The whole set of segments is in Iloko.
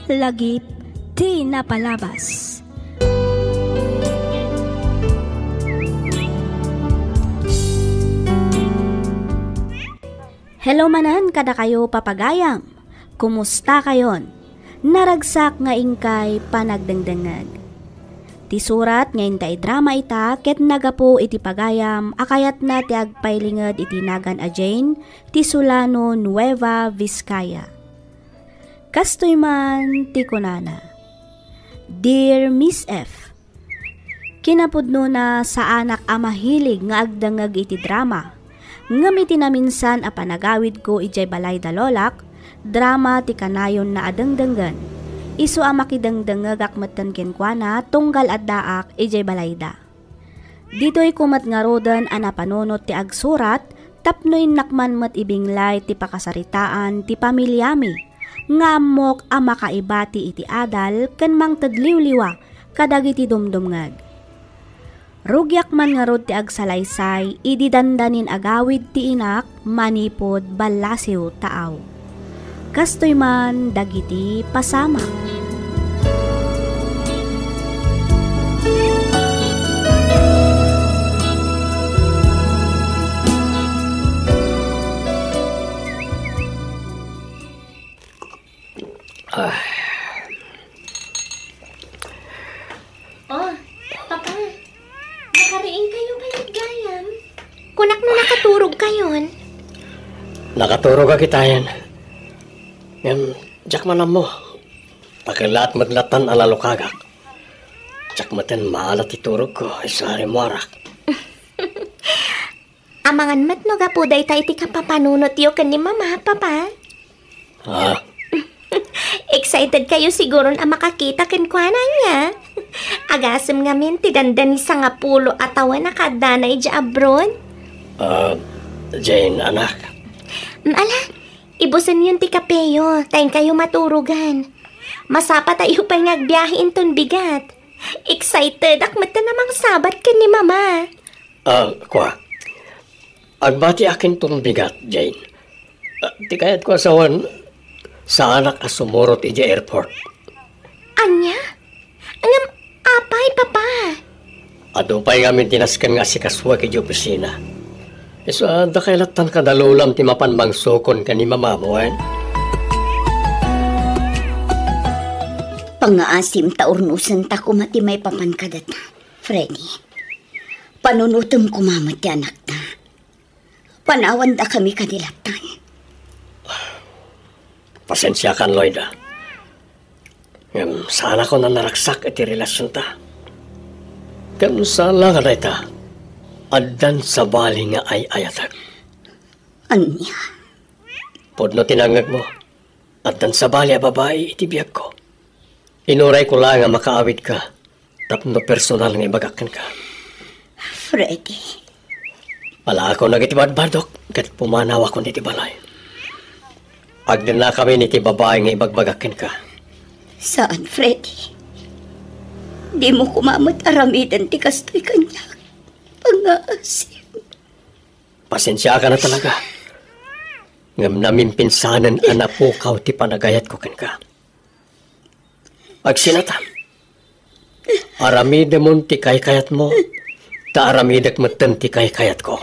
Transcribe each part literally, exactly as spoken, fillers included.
Lagip ti napalabas. Hello manen kadakayo, papagayam. Kumusta kayon? Naragsak nga inkay panagdengdengngeg. Ti surat nga inta idrama ita ket naggapu iti pagayam a kayatna ti agpailinged iti nagan a Jane ti Solano, Nueva Vizcaya. Kastoy man ti kunana, Dear Miss F, kinapudnona, saanak a mahilig nga agdengngeg iti drama. Ngem iti naminsan a panagawidko idiay balay da lolak, drama ti kanayonna a dengdenggen. Isu a makidengdengngegak metten kenkuana tunggal addaak idiay balayda. Ditoyko met ngaruden a napanunot ti agsurat tapno innak man met ibinglay ti pakasaritaan ti pamiliami nga ammok a makaibati iti adal ken mangted liwliwa kadagiti dumdumngeg. Rugiak man ngarud ti agsalaysay idi dandanin agawid ti inak manipud ballasiw taaw. Kastoy man dagiti pasamak. Ah. Oh, Papa, nakariing kayo kayat gayam? Kunak no nakaturog kayon. Nakaturog a kitayen. Ngem, diak man ammo. Pakelat met latan a lalukagak. Diak metten maala ti turogko, isu a rimmuarak. Amangan met no gapu dayta iti kapapanunotyo ken ni Mama, Papa? Ah. Excited kayo siguron a makakita kenkuana, ania? Agasem ngamin ti dandani sangapulo a tawen a kaaddana idiay abroad. Ah, Jane, anak. Mm, ala, ibusenyon ti kapeyo, ta inkayo maturogan. Masapatayo pay nga agbiahe inton bigat. Excited ak met a mangsabat ken ni Mama. Ah, kua. Agbatiak inton bigat, Jane. Ah, ti kayatko a sawen, saanak a sumurot idiay airport. Ania? Ngem apay, Papa? Adu pay ngamin ti nasken nga asikasuek idiay opisina. Isu a dakay lattan kadalulam ti mapan mangsukon ken ni Mama, wen? Pangngaasim ta urnosenta koma ti maipapan kadata, Freddy. Panunotem koma met ti anakta. Panawandakami kadi lattan. Pasensiakan, Loida. Ngem saanakon a naragsak iti relasionta. Ken saan la nga dayta, addan sabali nga ay-ayatek. Ania? Pudno ti nangngegmo. Addan sabali a babai iti biagko. Inurayko laeng a makaawidka tapno personal nga ibagak kenka. Freddy. Palaakon dagiti badbadok ket pumanawakon iti balay. Agdennakamin iti babai nga ibagbagak kenka. Saan, Freddy. Dimo koma met aramiden ti kastoy kaniak. Pangngaasim. Pasensiakan a talaga. Ngem namimpinsanen a napukaw ti panagayatko kenka. Agsinata. Aramidemon ti kaykayatmo, ta aramidek metten ti kaykayatko.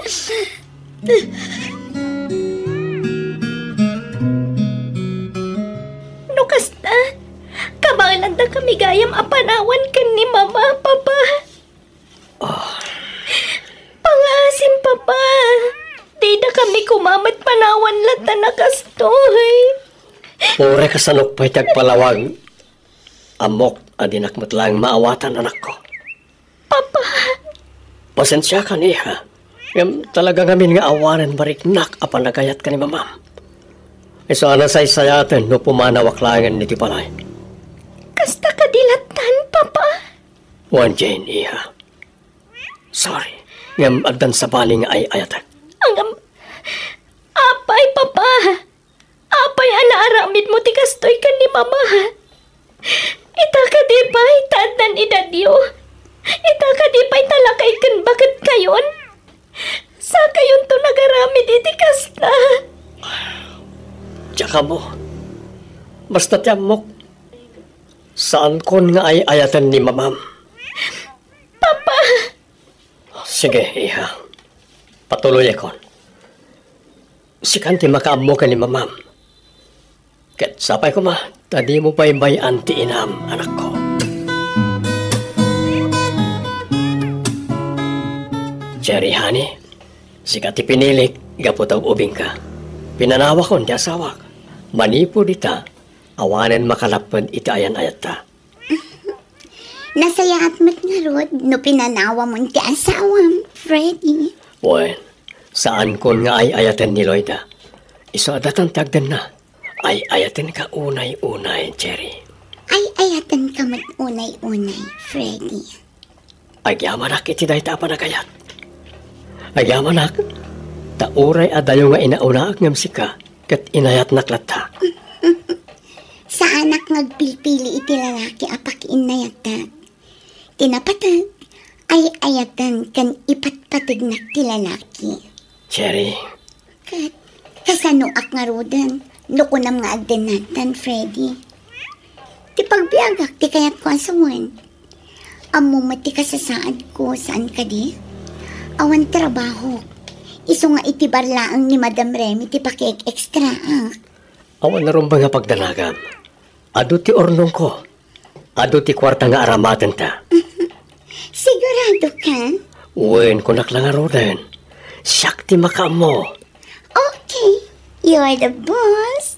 No kasta, kabaelandakami gayam a panawan ken ni Mama, Papa. Ah. Pangngaasim, Papa. Didakami koma met panawan latta a kastoy. Uray kasano pay ti agpalawag. Ammok a dinak met laeng maawatan, anakko. Papa. Pasensiakan, iha. Ngem talaga ngamin nga awanen mariknak a panagayat ken ni Mamam. Isu a nasaysayaten no pumanawak laengen iti balay. Kasta kadi lattan, Papa? Wen, Jane, iha. Sorry. Ngem addan sabali nga ay-ayatek. Ngem, apay, Papa? Apay a naaramidmo ti kastoy ken ni Mama? Ita kadi pay ta addan edadyo? Ita kadi pay ta lakay ken baketkayon? Sakayonto nagaramid iti kasta. Diak ammo. Basta ti ammok, Saankon nga ay-ayaten ni Mamam. Papa! Sige, iha. Patuloyakon. Sikan ti makaammo ken ni Mamam. Ket sapay koma ta dimo baybay-an ti inam, anakko. Cherry, honey, sika ti pinilik gapu ta ub-ubingka. Pinanawakon ti asawak. Manipud ita, awanen makalapped iti ayan-ayatta. Nasayaat met ngarud no pinanawamon ti asawam, Freddy. Wen, saankon nga ay-ayaten ni Loida. Isu a datan ti agdenna. Ay-ayatenka unay-unay, Cherry. Ay-ayatenka met unay-unay, Freddy. Agyamanak iti dayta a panagayat. Agyamanak, ta uray adayo nga inaunaak ngem sika, ket inayatnak latta. Saanak nga agpilpili iti lalaki a pakiinnayatak. Ti napateg, ay-ayaten ken ipatpategnak ti lalaki. Cherry. Ket, kasanoak ngaruden, no kunam nga agdennatan, Freddy? Ti pagbiagak ti kayatko a sawen. Ammom met ti kasasaadko, saan kadi? Awan trabahok. Isu nga iti bar laeng ni Madam Remy ti pakiek-ekstraak. Awan a rumbeng a pagdanagam. Adu ti urnongko. Adu ti kuarta nga aramatenta. Sigurado ka? Wen, kunak la ngaruden. Siak ti makaammo. Okay, you're the boss.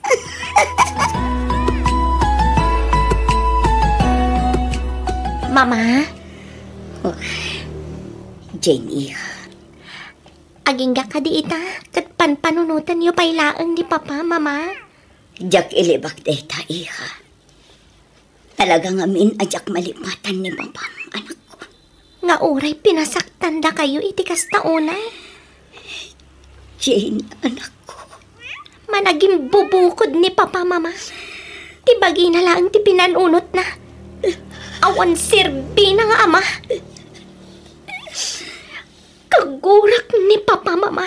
Mama? Jane, iha. Agingga kadi ita, ket panpanunotenyo pay laeng ni Papa, Mama? Diak ilibak dayta, iha. Talaga ngamin a diak malipatan ni Papam, anakko. Nga uray pinasaktandakayo iti kasta unay? Jane, anakko. Managimbubukod ni Papa, Mama. Ti bagina laeng ti pinanunotna. Awan serbina nga ama. Kagurak ni Papa, Mama.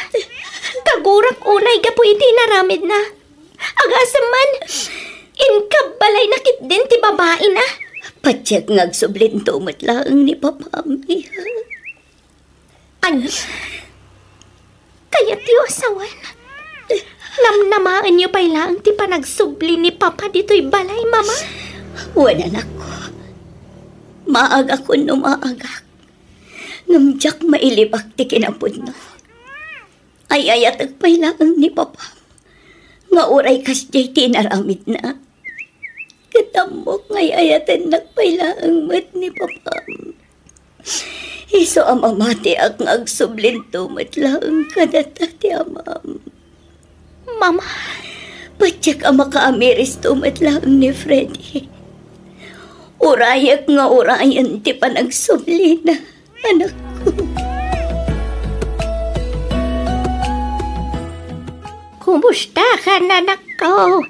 Kagurak unay gapu iti inaramidna. Agasem man, inkabbalayna ketdin ti babaina. Patiek nga agsublinto met laeng ni Papam, iha. Ania? Kayatyo a sawen? Namnamaenyo pay laeng ti panagsubli ni Papa ditoy balay, Mama? Wen, anakko. Maagakon no maagak. Ngem diak mailibak ti kinapudno. Ay-ayatek pay laeng ni Papam nga uray kasdiay ti inaramidna. Ket ammok nga ay-ayatennak pay laeng met ni Papam. Isu a mamatiak nga agsublinto met laeng kadata ti amam. Mama. Patiek a makaamiristo met laeng ni Freddy. Urayek nga urayen ti panagsublina, anakko. Kumusta ka, anakko?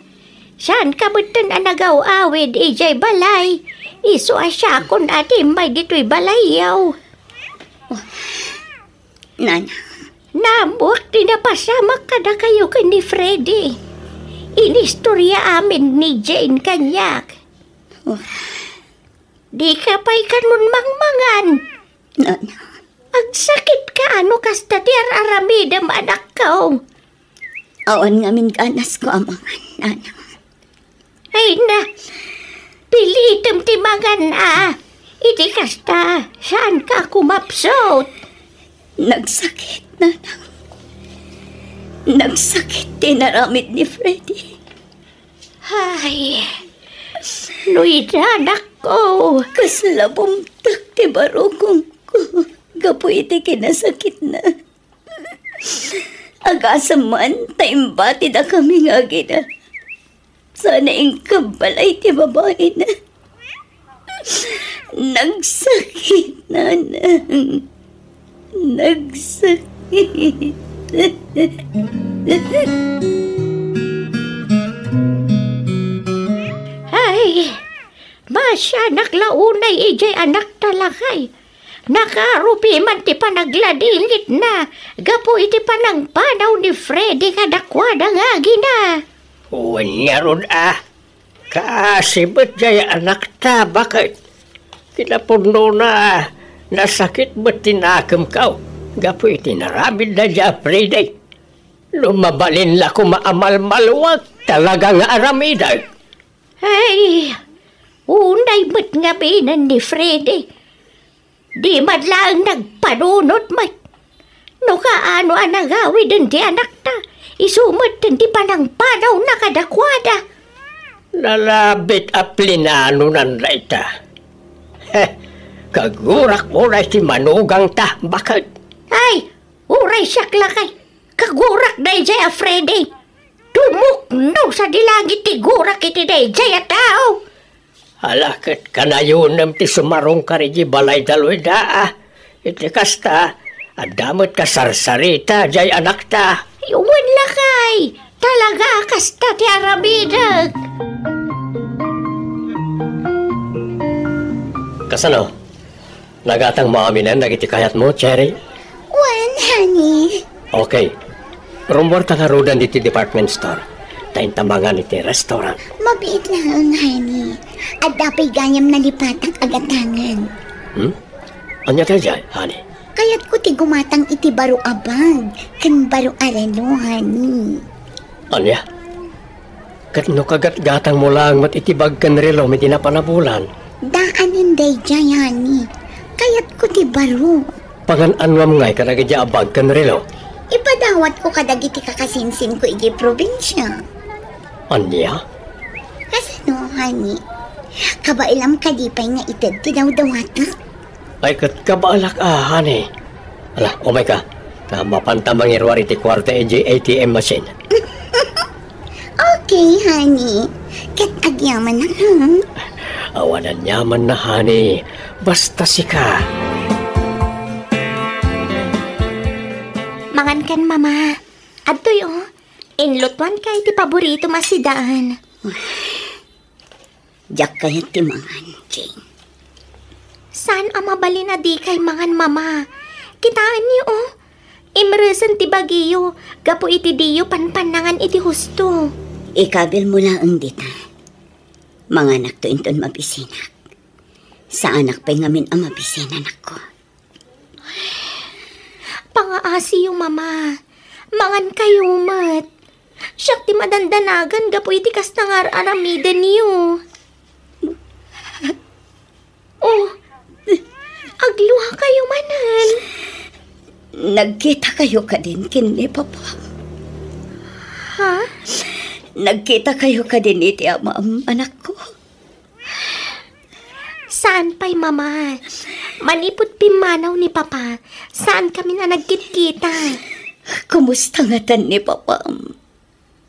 Saan ka metten a nagaw-awid idiay balay? Isu a siakon a ti immay ditoy balayyo. Nana. Naammoak ti napasamak kadakayo ken ni Freddy. Inistorya amin ni Jane kaniak. Dika pay kanon mangmangan. Nana. Agsakit ka no kasta ti ar-aramidem, anakko. Awan ngamin ganasko a mangan, nana. Ay na, pilitem ti mangan a. Iti kasta, saan ka kumapsut? Nagsakit, nanang. Nagsakit ti naramid ni Freddy. Ay, no ida, anakko. Kasla bumtak ti barukongko gapu iti kinasakitna. Agasem man ta imbatidakami nga agina. Sana inkabbalay ti babaina. Nagsakit, nanang. Nagsakit. Ay, masianak la unay idiay anakta lakay. Nakarupi man ti panagladingitna gapu iti panangpanaw ni Freddy kadakuada nga agina. Wen ngarud a, Kaasi met jay anakta, baket. Kinapudnona, nasakit met ti nakemko gapu iti naramid daydiay a Friday. No mabalin la koma a malmaluek, talaga nga aramidek. Ay, unay met ngamin ni Freddy. Di man laeng nagpanunot met. No kaano a nagawiden ti anakta, isu met ti panangpadawna kadakuada. Nalabit a plinanonan dayta. Heh, kagurak unay ti manugangta, baket. Ay, uray siak lakay, kagurak daydiay a Freddy. Tumukno sadi langit ti gurak iti daydiay a tao. Ala, ket kanayonem ti sumarungkar idiay balay da Loida, a. Iti kasta, adda met kasarsarita jay anakta. Wen lakay, talaga a kasta ti aramidek. Kasano? Nagatangmo aminen dagiti kayatmo, Cherry? Wen, honey. Okay. Rummuarta ngaruden iti department store. Ta inta mangan iti restaurant. Mabiit laeng, honey. Adda pay gayam nalipatak a gatangen. Hmm? Ania daydiay, honey? Kayatko ti gumatang iti baro a bag ken baro a relo, honey. Ania? Ket no kagatgatangmo laeng met iti bag ken relo iti napan a bulan? Daanen daydiay, honey. Kayatko ti baro. Pangan-anuam ngay kadagiti a bag ken relo? Ipadawatko kadagiti kakasinsinko idiay probinsia. Ania? Kasano, honey? Kabaelam kadi pay nga ited ti dawdawatak? Ay, ket kabaelak a, honey. Ala, umayka. Ta mapanta mangiruar iti kuarta idiay A T M machine. Okay, honey. Ket agyamanak, ha? Awan aniamanna, honey. Basta sika. Mangankan, Mama. Adtoy, o. Inlutoanka iti paboritom a sidaan. Diak kayat ti mangan, Jane. Saan a mabalin a dikay mangan, Mama. Kitaenyo, o. Imresen ti bagiyo gapu iti diyo panpannangan iti husto. Ikabilmo laeng dita. Manganakto inton mabisinak. Saanak pay ngamin a mabisin, anakko. Pangaasiyo, Mama. Mangankayo met. Siak ti madandanagan gapu iti kasta nga ar-aramidenyo. Oh, agluakayo manen. Nagkitakayo kadin ken ni Papa? Ha? Nagkitakayo kadin iti amam, anakko? Saan pay, Mama. Manipud pimmanaw ni Papa, saan kami a nagkitkita. Kumusta ngatan ni Papam?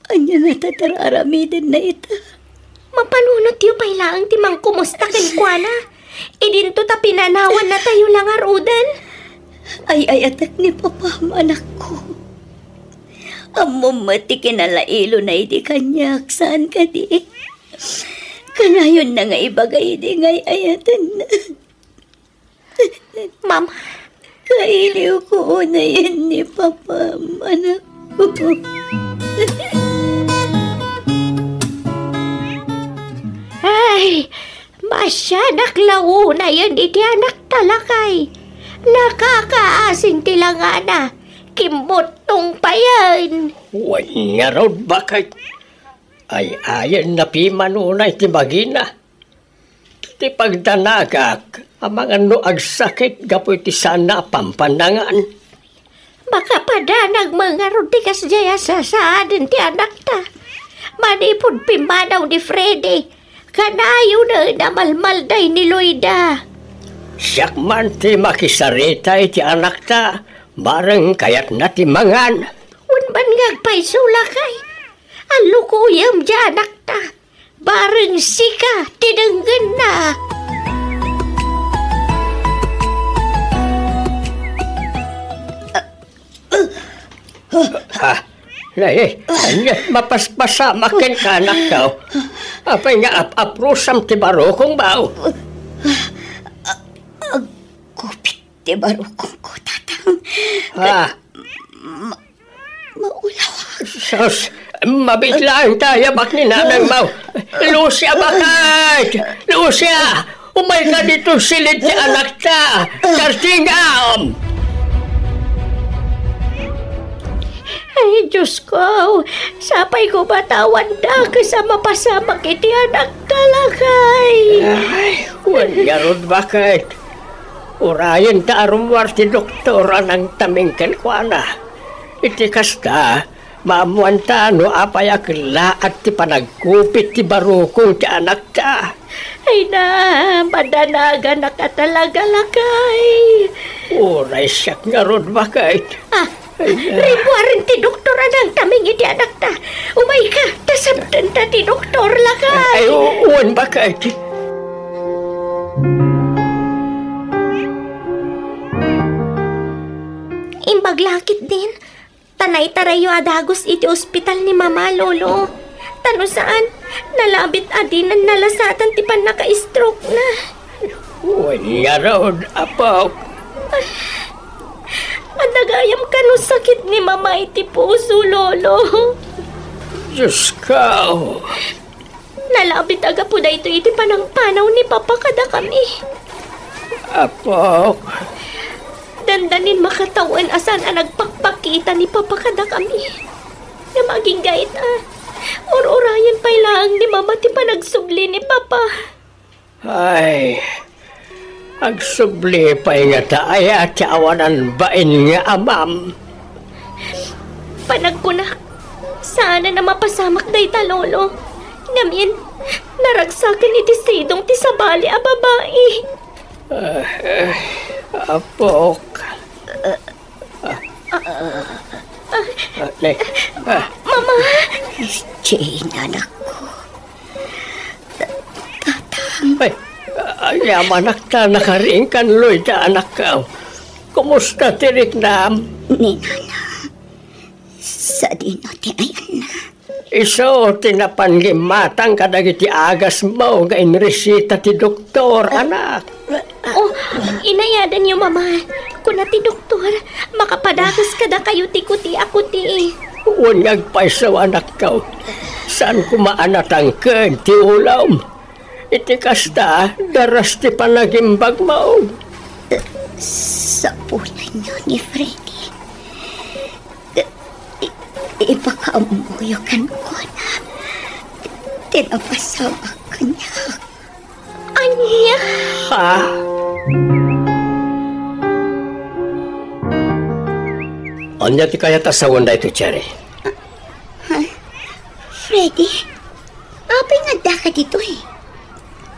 Ania ngata ti ar-aramidenna ita? Mapanunotyo pay laeng ti mangkumusta kenkuana. Idinto ta pinanawannatayo la ngaruden. Ay-ayatek ni Papam, anakko. Ammom met ti kinalailona idi kaniak, saan kadi? Kanayonna nga ibaga idi nga ay-ayatenna. Mama. Kailiwko unayen ni Papam, anakko. Ay, masianak la unayen iti anakta, lakay. Nakakaasin ti langana. Kimmuttong payen. Wen ngarud, baket. Ay-ayen na pimanunay ti bagina. Ti pagdanagak, amangan no agsakit gapu iti saanna a pampannangan. Makapadanag met ngarud ti kasdiay a sasaaden ti anakta. Manipud pimmanaw ni Freddy, kanayonen a malmalday ni Loida. Siak man ti makisarita iti anakta, bareng kayatna ti mangan. Wen man nga agpayso, lakay. Allukoyem ti anakta. Bareng sika ti denggenna. Ah, nay, ania, mapaspasamak kenka, anakko. Apay nga ap-aprusam ti barukong, baw? Agkupit ti barukongko, Tatang. Ah. Ma-, maulawak. Sus, Mabiit laeng ta yabak ni nanangmo. Lucia, baket! Lucia! Umayka ditoy siled ti anakta! Kartingam! Ay, Diyos ko! Sapay ko matawanda ket sa mapasamak iti anakta, lakay! Ay, wen ngarud, baket. Urayen ta a rummuar ti doktor a nangtaming kenkuana. Iti kasta, maammuanta no apay a kellaat ti panagkupit ti barukong ti anakta. Ay na, madanaganak a talaga, lakay. Uray siak ngarud, baket. Ah, ay na. Rimmuaren ti doktor a nangtaming iti anakta. Umayka, ta sabtenta ti doktor, lakay. Ay, u-, wen, baket. Imbag la ketdin, ta naitarayyo a dagus iti ospital ni Mama, Lolo. Ta no saan, nalabit a dinan nalasatan ti pannaka-stroke-na. Wen ngarud, apok. Adda gayam kano sakit ni Mama iti puso, Lolo. Diyos ko. Nalabit a gapu daytoy iti panangpanaw ni Papa kadakami. Apok. Dandanin makatawen a saan a nagpakpakita ni Papa kadakami. Ngem agingga ita, ur-urayen pay laeng ni Mama ti panagsubli ni Papa. Ay, agsubli pay ngata aya ti awanan bain nga amam? Panagkunak, saanen a mapasamak dayta, Lolo. Ngamin, naragsaken iti sidong ti sabali a babai. Ah, eh, apok. Ah, ah, ne, ah. Mama! Jane, anakko. Tatang. Ay, ay, yamanak ta nakariingkan, Loida, anakko. Kumusta ti riknam? Ni Nana, sadino ti ayanna? Isu ti napan nga immatang kadagiti agasmo nga inresita ti doktor, anak. Oh, inayadanyo, Mama. Kuna ti doktor, makapadagus kadakayo ti kuti a kuti. Wen nga agpayso, anakko. Saan koma a natangked ti ulom. Iti kasta, daras ti panagimbagmo. Sapulanyo ni Freddy. I-, i-, ipakaammoyo kenkuana ti napasamak kaniak. Ania? Ha? Ania ti kayat a sawen daytoy, Cherry? Ha? Freddy? Apay nga addaka ditoy?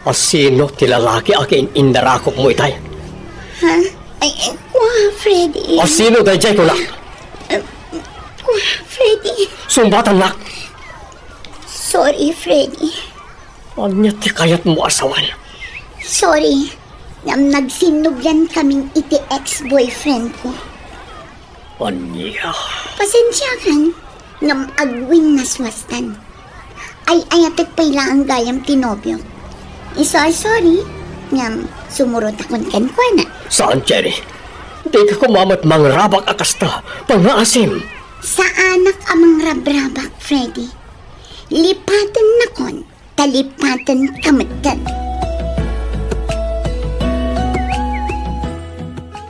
A sino ti lalaki a kin-, innarakopmo itay? Ha? Ay, ay, kua, Freddy. A sino daydiay, kunak? Eh, kua, Freddy. Sungbatannak. Sorry, Freddy. Ania ti kayatmo a sawen? Sorry. Ngem nagsinnublian kaming iti ex-boyfriend ko. Ania? Pasensiakan, ngem agwinnaswastan. Ay-ayatek pay laeng gayam ti nobiok. Isu a sorry, ngem sumurotakon kenkuana. Saan, Cherry? Dika koma met mangrabak a kasta. Pangngaasim. Saanak a mangrabrabak, Freddy. Lipatennakon, ta lipatenka metten.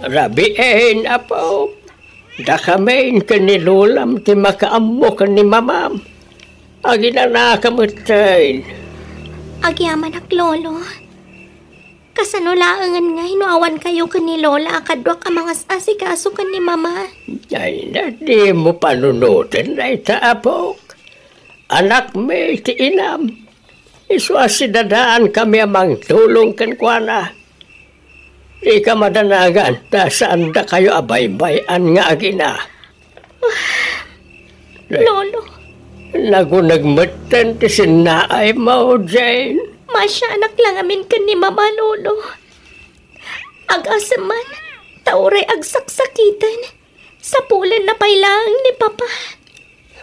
Rabiin, apo. Dakamin ken ni Lolam ti makaammo ken ni Mamam. Aginanaka metten. Agyamanak, Lolo. Kasano laengen ngay no awankayo ken ni Lola a kaduak a mangas-asikaso ken ni Mama? Ay, na, dimo panunoten dayta, apok. Anakmi ti inam. Isu a sidadaankami a mangtulong kenkuana. Dika madanagan ta saandakayo a baybay-an nga agina. Lolo. Naguneg metten ti sinnaaymo, Jane. Masianak la ngamin ken ni Mama, Lolo. Agasem man, ta uray agsaksakiten. Sapulenna pay laeng ni Papa.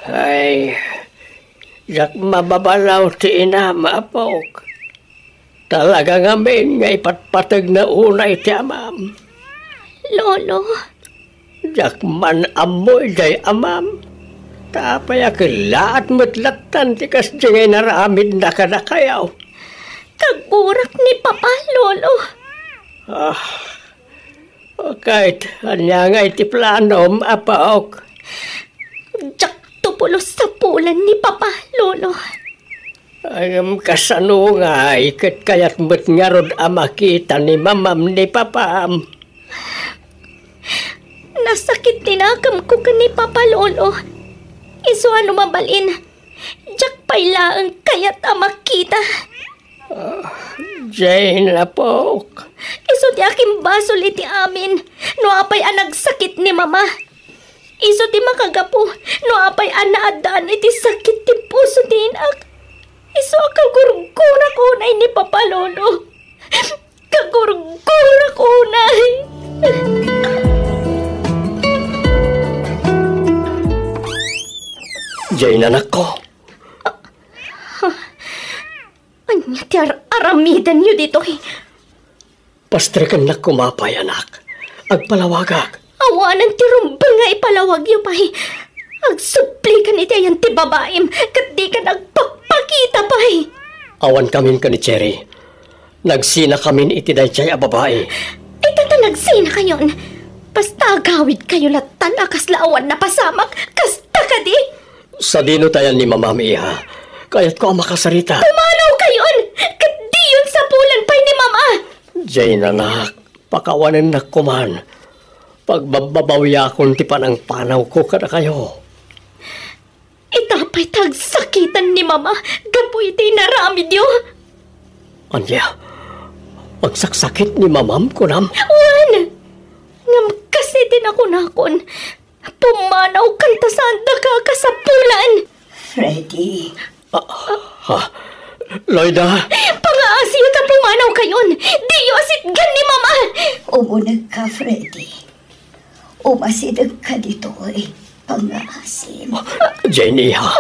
Ay, diak mababalaw ti inam, apok. Talaga ngamin nga ipatpategna unay ti amam. Lolo. Diak man ammo idiay amam. Ta apay a kellaat met lattan ti kasdiay nga inaramidna kadakayo? Kagurak ni Papa, Lolo. Ah, ket ania ngay ti planom, Apok? Diakto pulos sapulan ni Papa, Lolo. Ngem kasano ngay ket kayat met ngarud a makita ni mamam ni papam? Nasakit ti nakemko ken ni Papa, Lolo. Isu a no mabalin, diak pay laeng kayat a makita. Ah, Jane, Apok. Isu ti akimbasol iti amin no apay a nagsakit ni Mama. Isu ti makagapu no apay a naaddaan iti sakit ti puso ti inak. Isu a kagurgurak unay ni Papa, Lolo. Kagurgurak unay. Jane, anakko. Ania ti ar-, aramidenyo ditoy? Pastrekennak koma pay, anak. Agpalawagak. Awanen ti rumbeng nga ipalawagyo pay. Agsublikan iti ayan ti babaim, ket dikan agpakpakita pay. Awankamin ken ni Cherry. Nagsinakamin iti daydiay a babai. Ita ta nagsinakayon. Basta agawidkayo lattan a kasla awan napasamak, kasta kadi? Sadino ti ayan ni Mamam, iha? Kayatko a makasarita. Pumanawkayon! Ket diyon sapulan pay ni Mama! Jane, anak, pakawanennak koman. Pagbabbabawiakon ti panangpanawko kadakayo. Ita pay ta agsakitan ni Mama gapu iti inaramidyo. Ania? Agsaksakit ni Mamam, kunam? Wen! Ngem kas iti nakunakon, pumanawkan ta saan daka a kasapulan. Freddy. Ah, ha? Loida? Pangaasiyo ta pumanawkayon. Diyo asitgan ni Mama. Umunegka, Freddy. Umasidegka ditoy, pangngaasim. Jane, iha,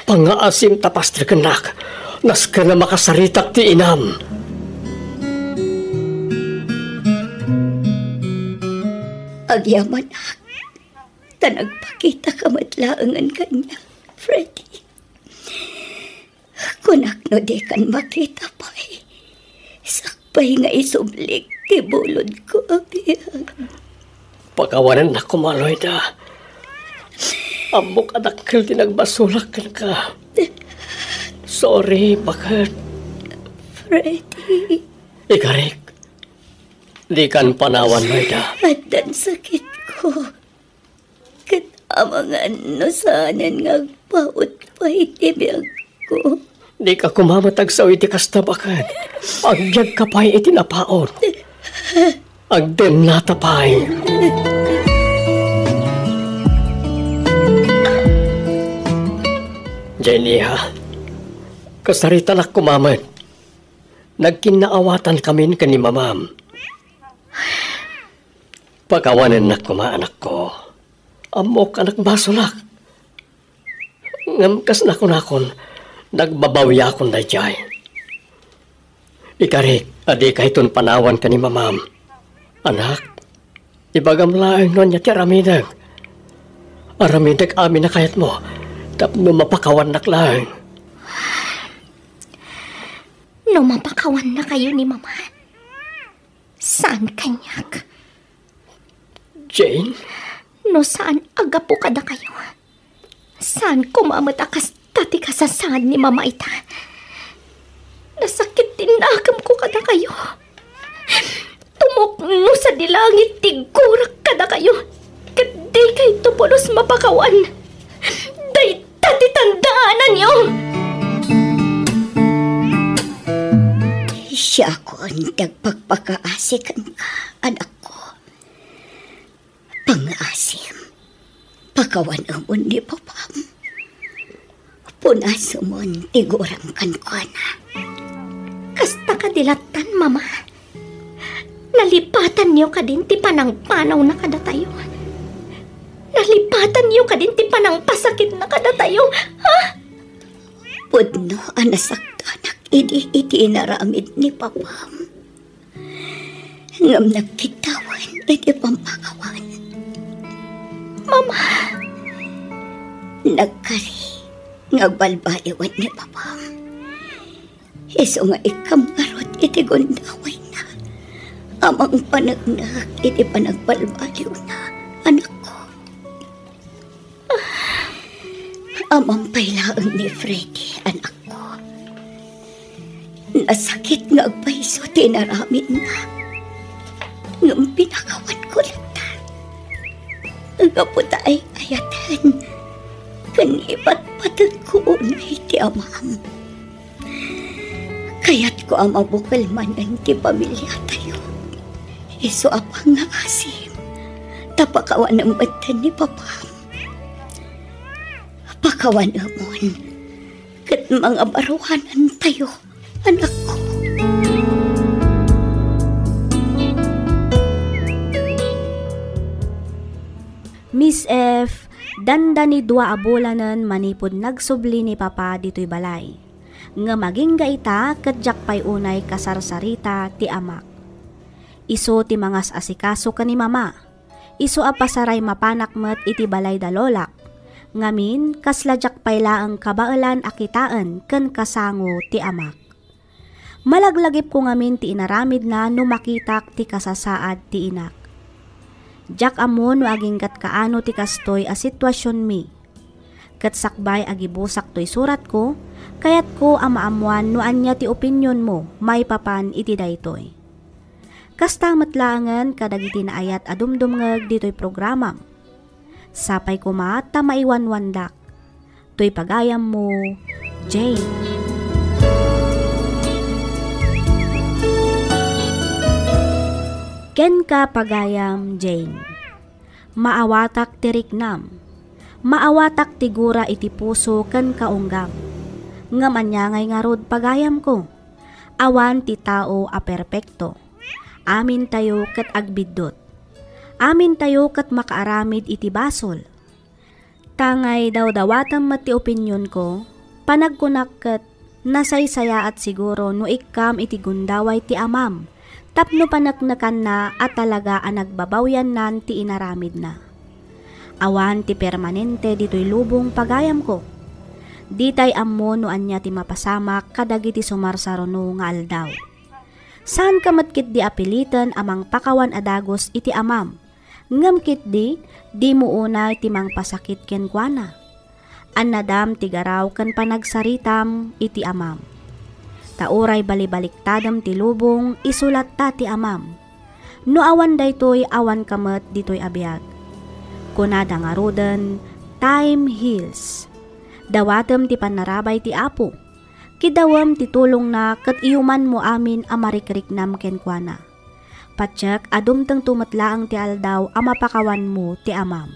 pangngaasim ta pastrekennak. Nasken a makasaritak ti inam. Agyamanak, ta nagpakitaka met laengen kaniak, Freddy. Kunak no dikan makita pay, sakbay nga isublik ti bulodko a biag. Pakawanennak koma, Loida. Ammok a dakkel ti nagbasolak kenka. Sorry, baket. Freddy. Ikarik, dikan panawan, Loida. Addan sakitko. Ket amangan no saanen nga agpaut pay ti biagko. Dika koma met agsao iti kasta, baket. Agbiagka pay iti napaut. Agdennata pay. Jenny, ha? Kasaritanak koma met. Nagkinnaawatan kamin ken ni Mamam. Pakawanennak koma, anakko. Ammok a nagbasolak. Ngem kas nakunakon, nagbabawiakon daydiay. Ikarik a dikayton panawan ken ni Mamam. Anak, ibagam laeng no ania ti aramidek. Aramidek amin a kayatmo tapno mapakawannak laeng. No mapakawannakayo ni Mama, saan kaniak? Jane? No saan a gapu kadakayo, saan koma met a kasta ti kasasaad ni Mama ita. Nasakit ti nakemko kadakayo. Tumukno sadi langit ti gurak kadakayo, ket dikayto pulos mapakawan. Dayta ti tandaananyo. Siakon ti agpakpakaasi kenka, anakko. Pangngaasim, pakawanemon ni Papam. Punasemon ti guram kenkuana. Kasta kadi lattan, Mama? Nalipatanyo kadin ti panangpanawna kadatayo? Nalipatanyo kadin ti panangpasakitna kadatayo? Ha? Pudno a nasaktanak idi iti inaramid ni Papam. Ngem nagkitawen iti pammakawan. Mama! Nagkari nga agbalbaliwen ni Papam. Isu nga ikkam ngarud iti gundawayna a mangpaneknek iti panagbalbaliwna, anakko. Amam pay laeng ni Freddy, anakko. Nasakit nga agpayso ti inaramidna. Ngem pinakawanko latta. Gapu ta ay-ayaten ken ipatpategko unay ti amam. Kayatko a mabukel manen ti pamiliatayo. Isu a pangngaasim ta pakawanem metten ni Papam. Pakawanemon ket mangabaruanantayo, anakko. Miss F, dandani dua a bulanen manipud nagsubli ni Papa ditoy balay. Ngem agingga ita ket diak pay unay kasarsarita ti amak. Isu ti mangas-asikaso ken ni Mama. Isu a pasaray mapanak met iti balay da lolak. Ngamin, kasla diak pay laeng kabaelan a kitaen ken kasango ti amak. Malaglagipko ngamin ti inaramidna no makitak ti kasasaad ti inak. Diak ammo no aginggat kaano ti kastoy a situasionmi. Ket sakbay a gibusak toy suratko, kayatko a maammoan no ania ti opinionmo maipapan iti daytoy. Kasta met laengen kadagiti naayat a dumdumngeg ditoy programam. Sapay koma ta maiwanwandak. Toy pagayammo, Jane. Kenka, pagayam Jane. Maawatak ti riknam. Maawatak ti gura iti puso ken kaunggam. Ngem ania ngay ngarud, pagayamko? Awan ti tao a perpekto. Amintayo ket agbiddut. Amintayo ket makaaramid iti basol. Ta ngay dawdawatem met ti opinionko, panagkunak ket nasaysayaat siguro no ikkam iti gundaway ti amam tapno paneknekanna a talaga a nagbabawyannan ti inaramidna. Awan ti permanente ditoy lubong, pagayamko. Ditay ammo no ania ti mapasamak kadagiti sumarsaruno nga aldaw. Saanka met ketdi a piliten a mangpakawan a dagus iti amam. Ngem ketdi, dimo unay ti mangpasakit kenkuana. Annadam ti garaw ken panagsaritam iti amam. Ta uray balibaliktadem ti lubong, isu latta ti amam. No awan daytoy, awanka met ditoy a biag. Kunada ngaruden, "Time heals." Dawatem ti pannarabay ti Apo. Kidawem ti tulongna ket iyumanmo amin a marikriknam kenkuana. Patiek a dumtengto met laeng ti aldaw a mapakawanmo ti amam.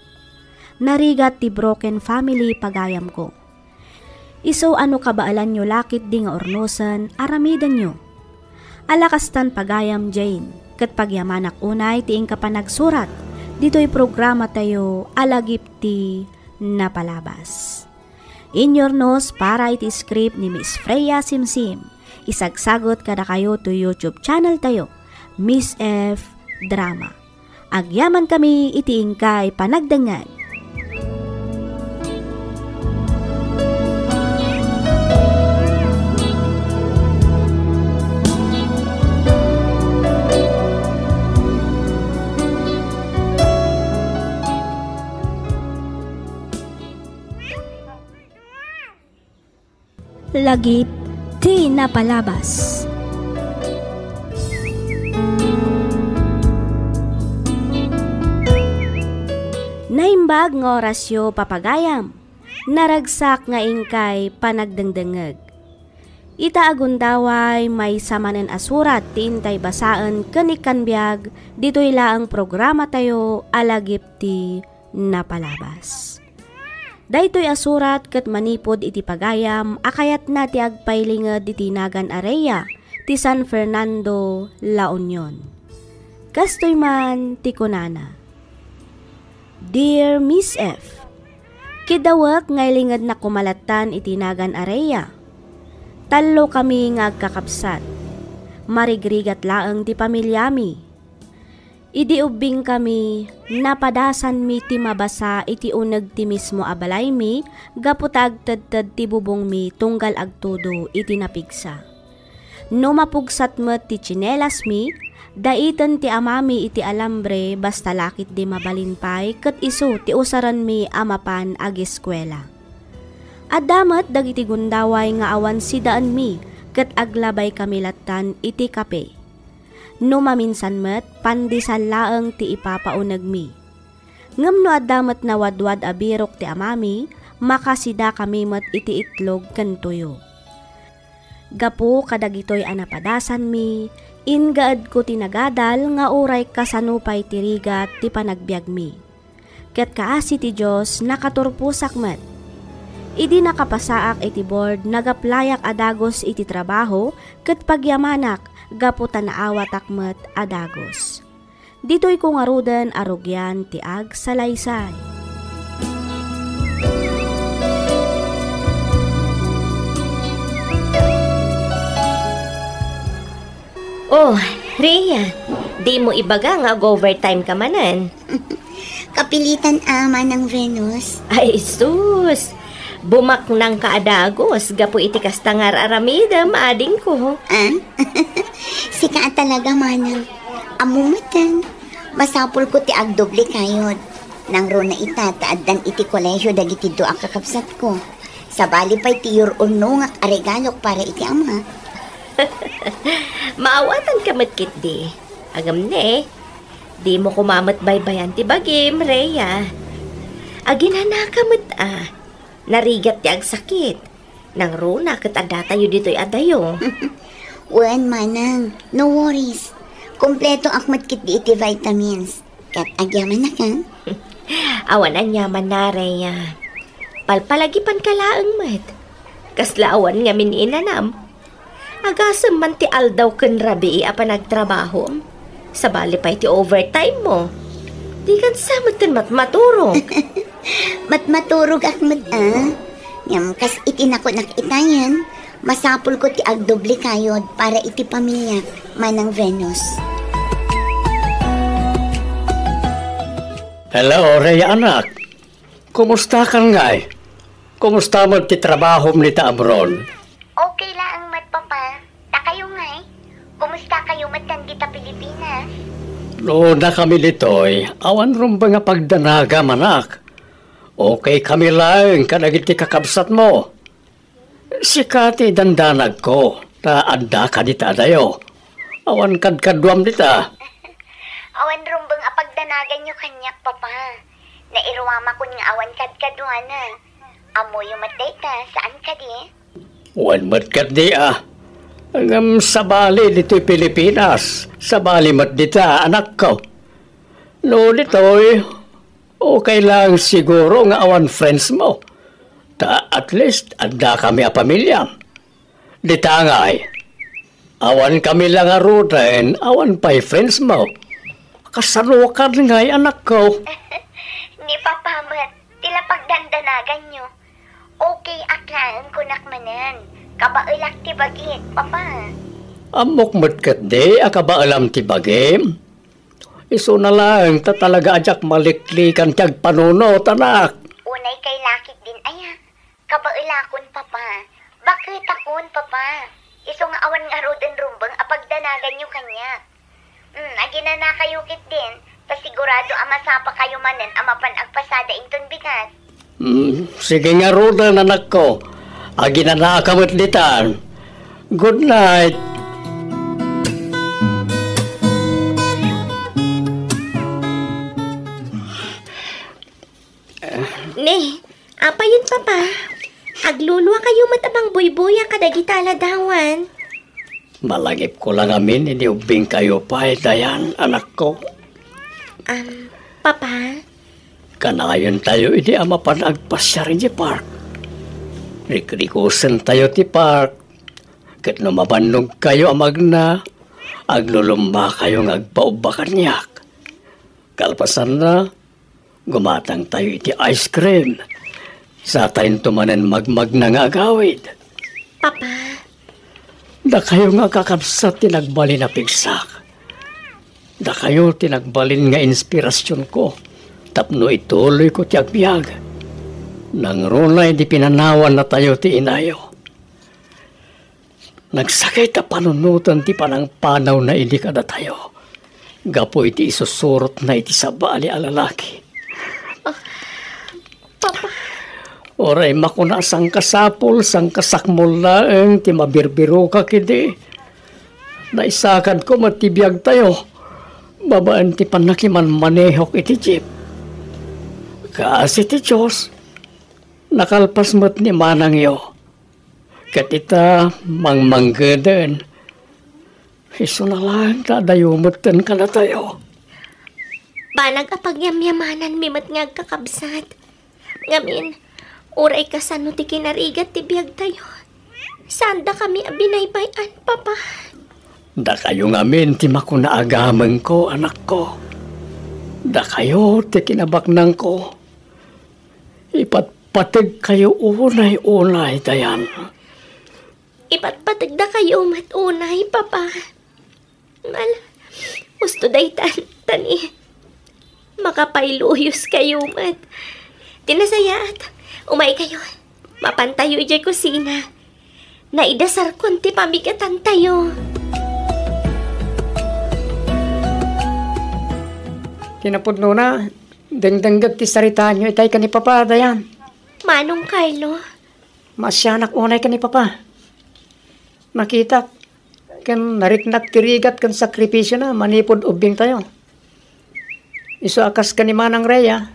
Narigat ti broken family, pagayamko. Isu a no kabaelanyo la ketdi nga urnosen, aramidenyo. Ala kastan, pagayam Jane, ket pagyamanak unay ti inka panagsurat ditoy programatayo a Lagip ti Napalabas. Inyurnos para iti script ni Miss Freya Simsim. Isagsagut kadakayo to YouTube channel tayo, Miss F Drama. Agyaman kami iti inkay panagdengngeg. Lagip ti Napalabas. Naimbag nga orasyo, papagayam. Naragsak nga inkay panagdengdengngeg. Ita a gundaway, maysa manen a surat ti intay basaen ken ikkan biag ditoy laeng programatayo a Lagip ti Napalabas. Daytoy a surat ket manipud iti pagayam a kayatna ti agpailinged iti nagan a Rhea ti San Fernando, La Union. Kastoy man ti kunana, "Dear Miss F, kidawek nga ilingednak koma lattan iti nagan a Rhea. Tallo kami nga agkakabsat. Marigrigat laeng ti pamiliami. Idi ubbingkami, napadasanmi ti mabasa iti uneg ti mismo a balaymi gapu ta agtedted ti bubongmi tunggal agtudo iti napigsa. No mapugsat met ti tsinelasmi, daiten ti amami iti alambre basta la ketdi mabalin pay ket isu ti usarenmi a mapan ageskuela. Adda met dagiti gundaway nga awan sidaenmi ket aglabaykami lattan iti kape. No maminsan met, pandesal laeng ti ipapaunegmi. Ngem no adda met nawadwad a birok ti amami, makasidakami met iti itlog ken tuyo. Gapu kadagitoy a napadasanmi, ingaedko ti nagadal nga uray kasano pay ti rigat ti panagbiagmi. Ket kaasi ti Dios, nakaturposak met. Idi nakapasaak iti board, nagaplayak a dagus iti trabaho ket pagyamanak gapu ta naawatak met a dagus. Ditoyko ngaruden a rugian ti agsalaysay. Oh, Rhea, dimo ibaga nga ag-overtime ka manen? Kapilitan a, Manang Venus. Ay, sus! Bumaknang ka a dagus gapu iti kasta nga ar-aramidem, adingko. Ah? Sika a talaga, Manang. Ammo metten, masapulko ti agdoble kayod. Nangruna ita ta addan iti kolehio dagiti dua a kakabsatko. Sabali pay ti yur-urnongak a regalok para iti ama. Maawatanka met ketdi. Agam ne, dimo koma met baybayan ti bagim, Rhea. Aginanaka met a. Narigat ti agsakit. Nangruna ket addatayo ditoy adayo. Wen, Manang, no worries. Kumpleto ak met ketdi iti vitamins. Ket agyamanak, a? Awan aniamanna, Rhea. Palpalagipanka laeng met. Kasla awan ngamin inanam. Agasem man ti aldaw ken rabii a panagtrabahom. Sabali pay ti overtime mo. Dikan sa metten matmaturog. Matmaturog ak met, a. Ngem kas iti nakunak itayen, masapulko ti agdoble kayod para iti pamiliak, Manang Venus. Hello, Rhea anak. Kumusta kan ngay? Kumusta met ti trabahom dita abroad? Okay laeng met, Papa. Ta kayo ngay? Kumusta kayo met dita Pilipinas? No, dakami ditoy, awan rumbeng a pagdanagam, anak. Okay kami laeng kadagiti kakabsatmo. Sika ti dandanagko, ta addaka dita adayo. Awan kadkaduam dita. Awan rumbeng a pagdanaganyo kaniak, Papa. Nairuamakon nga awan kadkaduana. Ammoyo met dayta, saan kadi? Wen met ketdi a. Ngem sabali ditoy Pilipinas, sabali met dita, anakko. No ditoy, okay lang siguro nga awan friends mo. Ta at least, adda kami a pamilya. Dita ngay, awan kami la ngaruden, awan pay friends mo. Kasano kan ngay, anakko? Ni Papa met, ti la pagdandanaganyo. Okay ak laeng kunak manen. Kabaelak ti bagik, Papa. Ammok met ketdi a kabaelam ti bagim. Isuna laeng ta talaga a diak maliklikan ti agpanunot, anak. Unay kay lakit din aya. Kabaelakon, Papa. Baketakon, Papa. Isu nga awan ngaruden rumbeng a pagdanaganyo kaniak. Hmm, aginanakayo ketdin, ta sigurado a masapakayo manen a mapan agpasada inton bigat. Hmm, sige ngaruden, anakko. Aginanaka met ditan. Good night. Ne, apayon, Papa? Agluluakayo met a mangbuybuya kadagita a ladawan. Malagipko la ngamin idi ubbingkayo pay, Dayan, anakko. Am, Papa? Kanayontayo idi a mapan agpasiar idiay park. Rikrikosentayo ti park. Ket no mabannogkayo a magna, aglulumbakayo nga agpaubba kaniak. Kalpasanna, gumatangtayo iti ice cream. Satayonto manen magmagna nga agawid. Papa. Dakayo nga kakabsat ti nagbalin a pigsak. Dakayo ti nagbalin nga inspirasionko tapno ituloyko ti agbiag. Nangruna idi pinanawannatayo ti inayo. Nagsakit a panunoten ti panangpanawna idi kadatayo gapu iti isusurotna iti sabali a lalaki. Uray makuna a sangkasapul, sangkasakmol laeng ti mabirbirokak idi. Naisakadko met ti biagtayo babaen ti pannakimanmanehok iti jeep. Kaasi ti Dios, nakalpas met ni manangyo. Ket ita, mangmanggeden, isuna laeng ta adayo metten kadatayo. Banag a pagyamyamananmi met nga agkakabsat. Ngamin, uray kasano ti kinarigat ti biagtayo, saandakami a binaybay-an, Papa. Dakayo ngamin ti makuna a gamengko, anakko. Dakayo ti kinabaknangko. Ipatpategkayo unay-unay, Dayan. Ipatpategdakayo met unay, Papa. Mal, usto daytan, ta ni, makapailuyoskayo met. Ti nasayaat, umaykayo. Mapantayo idiay kusina. Naidasarkon ti pamigatantayo. Ti napudnona, dengdengngeg ti saritaanyo itay ken ni Papa, Dayan. Manong Carlo. Maasianak unay ken ni Papa. Nakitak ken nariknak ti rigat ken sakripisiona manipud ubbingtayo. Isu a kas ken ni Manang Rhea,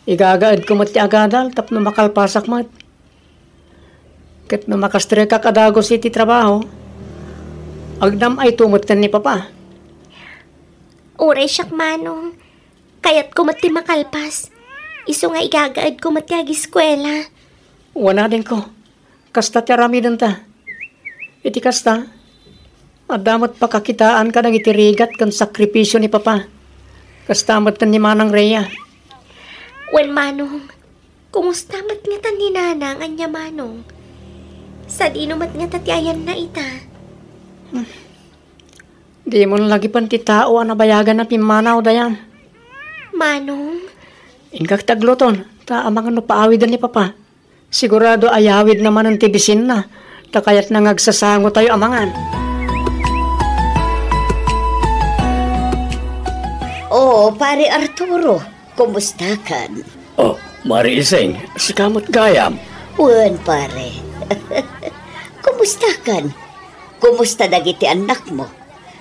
igagaedko met ti agadal tapno makalpasak met. Ket no makastrekak a dagus iti trabaho, agnam-ayto met ken ni Papa. Uray siak, Manong, kayatko met ti makalpas. Isu nga igagaedko met ti agiskuela. Wen, adingko, kasta ti aramidenta. Iti kasta, adda met pakakitaan kadagiti rigat ken sakripisio ni Papa. Kasta met ken ni Manang Rhea. Wen, Manong, kumusta met ngata ni Nanang ania, Manong? Sadino met ngata ti ayanna ita? Dimon lagipen ti tao a nabayagan a pimmanaw, Dayan. Manong? Inkak ti agluton, ta amangan no paawiden ni Papa. Sigurado a yawidna manen ti bisinna, ta kayatna nga agsasangotayo amangan. Oh, Pare Arturo, kumustakan? Oh, Mare Ising, sika met gayam? Wen, pare. Kumustakan? Kumusta dagiti annakmo?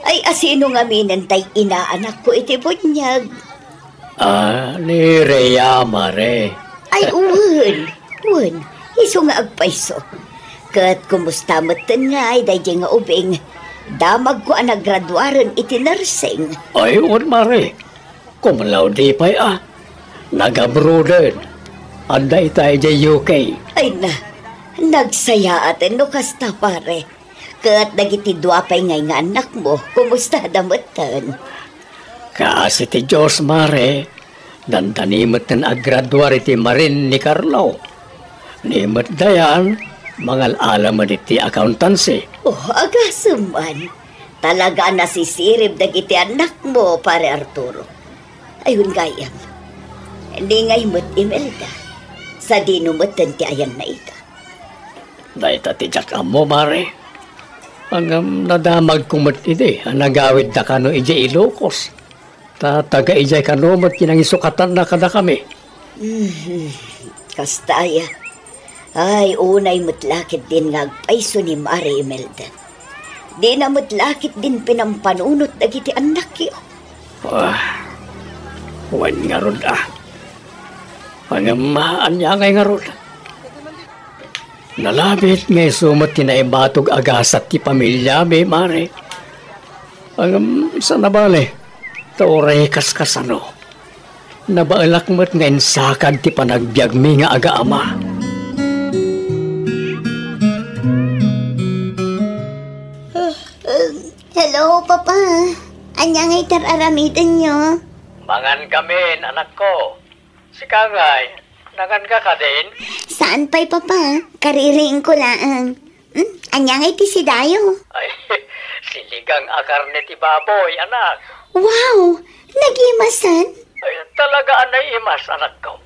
Ay, asino ngamin tay inaanakko iti buniag? Ah, ni Rhea, Mare. Ay, wen, wen, isu nga agpayso. Ket kumusta metten ngay daydiay nga ubing? Damagko a nagraduaren iti nursing. Ay, wen, Mare. Cum laude pay a. Nag-abroaden. Adda ita idiay U K. Ay na, nagsayaaten no kasta, pare. Ket dagiti dua pay ngay nga annakmo, kumustada metten? Kaasi ti Dios, Mare, dandani metten agraduar iti marin ni Carlo. Ni met Dayan, mangal-ala met iti accountancy. Oh, agasem man. Talaga a nasisirib dagiti annakmo, Pare Arturo. Ay, wen gayam. Ni ngay met Imelda. Sadino metten ti ayanna ita? Dayta ti diak ammo, Mare. Ngem nadamagko met idi a nagawidda kano idiay Ilocos. Ta taga idiay kano met ti nangisukatanna kadakami. Mhm. Kasta aya. Ay, unay met la ketdin nga agpayso ni Mare Imelda. Dina met la ketdin pinampanunot dagiti annakyo. Ah, wen ngarud a. Ngem ania ngay ngarud? Nalabit nga isu met ti naibatog a gasat ti pamiliami, Mare. Ngem saan a bale, ta uray kaskasano, nabaelak met nga insakad ti panagbiagmi nga agaama. Hello, Papa. Ania ngay ti ar-aramidenyo? Mangan kamin, anakko. Sika ngay, nangan ka kadin? Saan pay, Papa. Kaririingko laeng. Hmm? Ania ngay ti sidayo? Ay, Sinigang a karne ti baboy, anak. Wow! Nagimasan? Ay, talaga a naimas, anakko.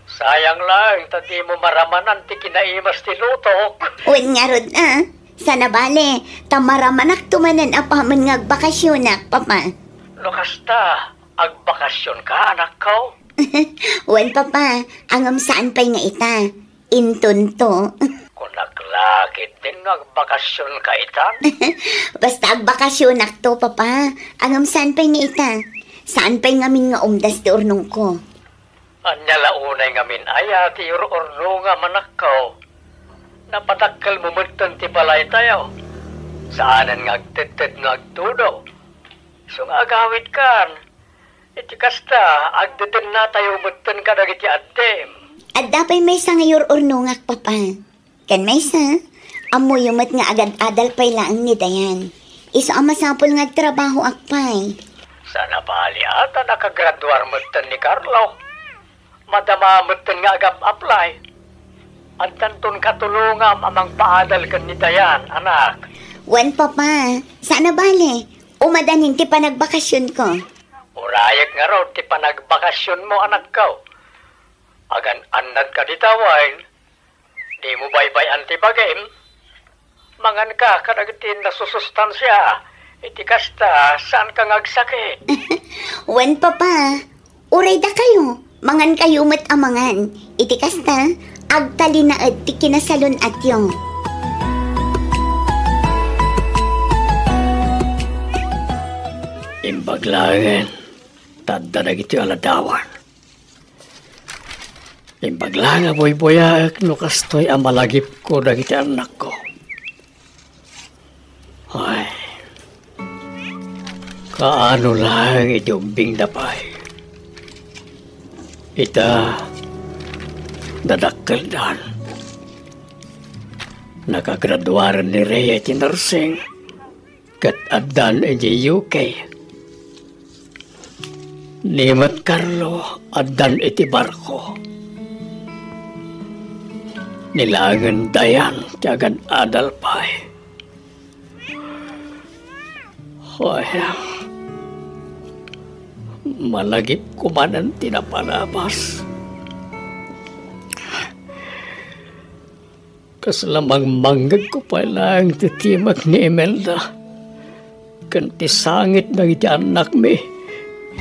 Sayang lang ta dimo maramanan ti kinaimas ti lutok. Wen ngarud, a. Saan a bale, ta maramanakto manen apaman nga agbakasyonak, Papa. No kasta, agbakasyon ka, anakko? Wen, Papa, ngem saan pay nga ita. Intonto. Kunak la ketdin nga agbakasyon ka itan? Basta agbakasyonakto, Papa. Ngem saan pay nga ita. Saan pay ngamin nga umdas ti urnongko. Ania la unay ngamin aya ti ur-urnongam, anakko? Napadakkelmo metten ti balaytayo. Saanen nga agtedted no agtudo. Isu nga agawidkan. Iti kasta, agdedennatayo metten kadagiti addim. Adda pay maysa nga ur-urnongak, Papa. Ken maysa, ammoyo met nga agad-adal pay laeng ni Dayan. Isu a masapul nga agtrabahoak pay. Saan a bale a ta nakagraduar metten ni Carlo. Madama metten nga agap-apply. Addanton katulongam a mangpaadal ken ni Dayan, anak. Wen, Papa, saan a bale. Umadanin ti panagbakasyonko. Urayek ngarud ti panagbakasyonmo, anakko. Agan-annadka dita wen? Dimo baybay-an ti bagim? Manganka kadagiti nasusustansia. Iti kasta, saanka nga agsakit. Wen, Papa. Uray dakayo, mangankayo met a mangan. Iti kasta, agtalinaed ti kinasalun-atyo. Imbag laengen, ta adda dagiti aladawan. Imbag la nga buybuyaek no kastoy a malagipko dagiti annakko. Ay, kaano laeng idi ubbingda pay. Ita, dadakkeldan. Nakagraduaren ni Rhea iti nursing. Ket addan idiay U K. Ni met Carlo, addan iti barko. Ni laengen Dayan ti agad-adal pay. Ay, malagipko manen ti napalabas. Kasla mangmangngegko pay laeng ti timek ni Imelda ken ti sangit dagiti annakmi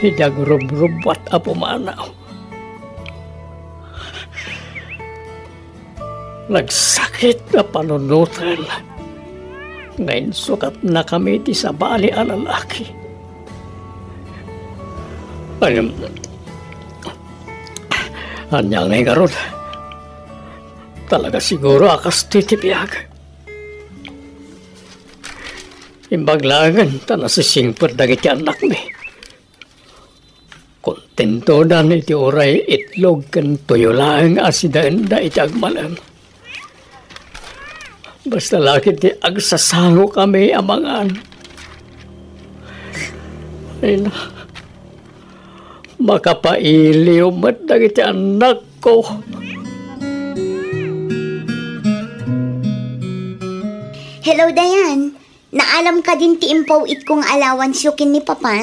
idi agrubrubbuat a pumanaw. Nagsakit a panunoten nga insukatnakami ti sabali a lalaki. Ngem, ania ngay ngarud? Talaga siguro a kastoy ti biag. Imbag laengen ta nasisingpet dagiti annakmi. Kontentodan iti uray itlog ken tuyo laeng a sidaenda iti agmalem. Basta la ketdi agsasangokami a mangan. Ay na, makapailiw met dagiti annakko. Hello, Dayan. Naalam kadin ti impaw-itko nga allowance-yo ken ni Papa?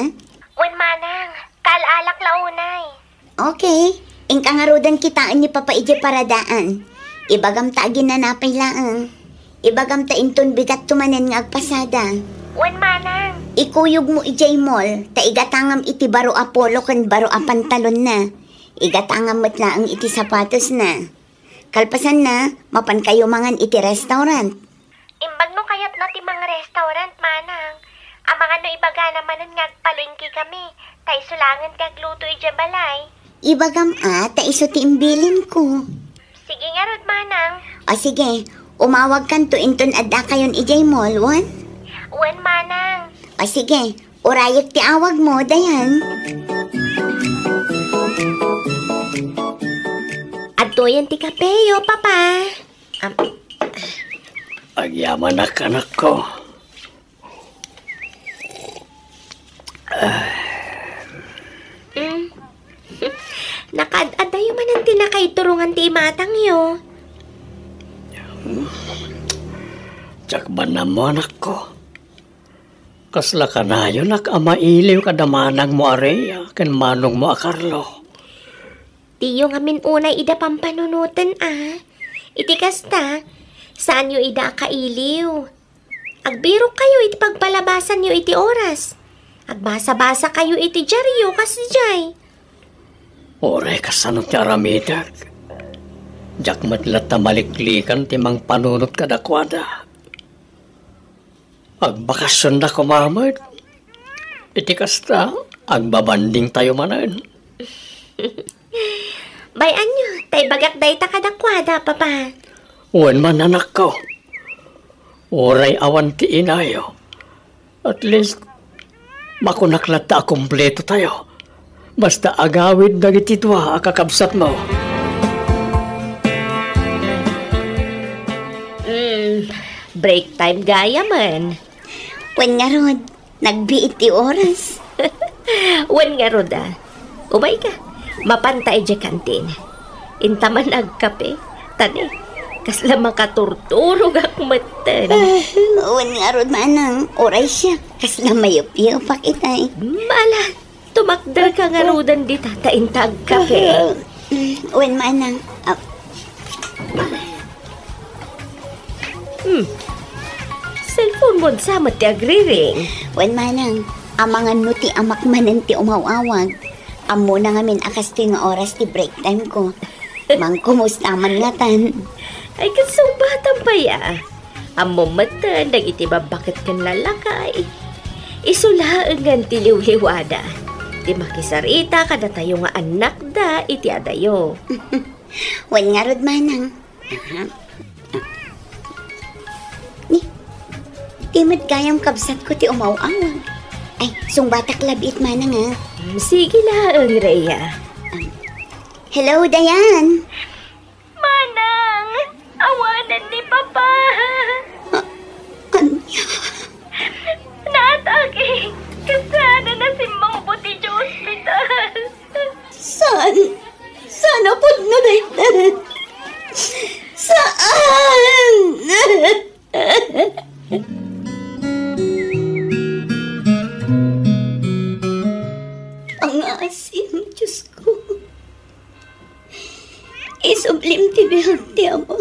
Wen, manang. Kaal-alak la unay. Okay. Inka ngaruden kitaen ni Papa idiay paradaan. Ibagam ta aginana pay laeng. Ibagam ta inton bigatto manen nga agpasada. Wen, manang. Ikuyogmo idiay mall, ta igatangam iti baro a polo ken baro a pantalonna. Igatangam met laeng iti sapatosna. Kalpasanna, mapankayo mangan iti restaurant. Imbag no kayatna ti mang-restaurant, manang. Amangan no ibagana manen nga agpalengkekami, ta isu laengen ti agluto idiay balay. Ibagam a, ta isu ti imbilinko. Sige ngarud, manang. O sige, umawagkanto inton addakayon idiay mall, wen? Wen, manang. O sige, urayek ti awagmo, Dayan. Adtoyen ti kapeyo, Papa. Am- Agyamanak, anakko. Mm. Nakaad-adayo manen ti nakaiturongan ti imatangyo. Diak man ammo, anakko. Kasla kanayonak a mailiw kada manangmo a Rhea ken manongmo a Carlo. Diyo ngamin unay ida pampanunoten a. Iti kasta, saanyo ida a kailiw. Agbirokkayo iti pagpalabasanyo iti oras. Agbasa-basakayo iti diario kasdiay. Uray kasano ti aramidek, diak met latta maliklikan ti mangpanunot kadakuada. Agbakasionda koma met. Iti kasta, agbabandingtayo manen. Bay-anyo, ta ibagak dayta kadakuada, Papa. Wen man, anakko. Uray awan ti inayo. At least, makunak latta a kumpletotayo. Basta agawid dagiti dua a kakabsatmo. Mm, break time gayamen. Wen ngarud, nagbiit ti oras. Wen ngarud, a. Umayka, mapanta idiay kantin. Inta man agkape, tani, kasla makaturturogak metten. Wen ngarud manang, uray siak, kasla mayupyupak itay. Mala, tumakderka ngaruden dita, ta inta agkape. Wen manang, a, Hmm. Cellphone mo sa met ti agriring. Wen manang, amangan no ti amak manen ti umaw-awag. Ammona ngamin a kastoy nga oras ti break time ko. Mangkumusta man ngatan. Ay, kasubatan pay a. Ammom metten dagiti babbaket ken lalakay. Isu laengen ti liwliwada. Ti makisarita kadatayo nga annakda iti adayo. Wen ngarud manang. Aha. Ni, ti met gayam kabsatko ti umaw-awag. Ay, sungbatak labiit manang, a. Mm, sige laeng, Rhea. Um, hello, Dayan. Manang, awanen ni Papa. A-, ania? Naatake. Kasano nasimmungpot idiay ospital? Saan? Saan a pudno dayta? Saan? Pangaasim, Diosko. Isublim ti biag ti ama.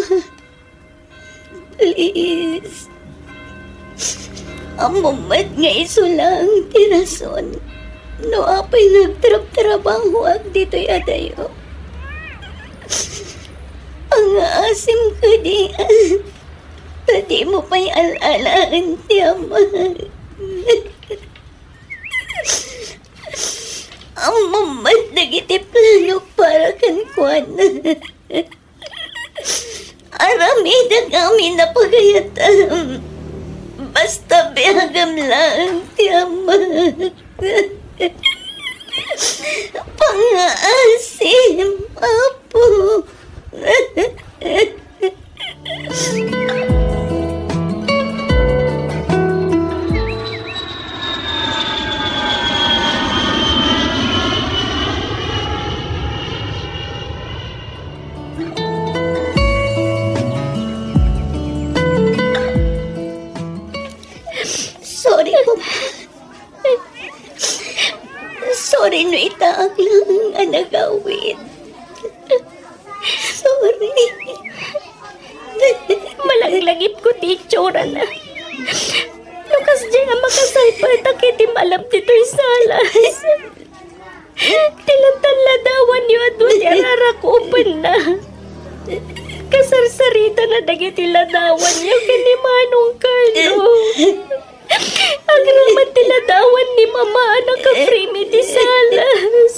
Please. Ammom met nga isu laeng ti rason no apay nga agtrabtrabahoak ditoy adayo. Pangaasim kadi, ta dimo pay al-alaen ti ama. Ammom met dagiti planok para kenkuana. Aramidek amin a pagayatam. Basta biagam laeng ti ama. Pangaasim, Apo. Sorry, Papa. Sorry no itaak lang a nagawid. Sorry. Malaglagipko ti itsurana. No kasdiay a makasalpaetak iti malem ditoy salas. Ti lantan ladawanyo a dua ti ararakupenna. Kasarsaritana dagiti ladawanyo ken ni Manong Carlo. Agraman ti ladawan ni Mama a naka-frame iti salas.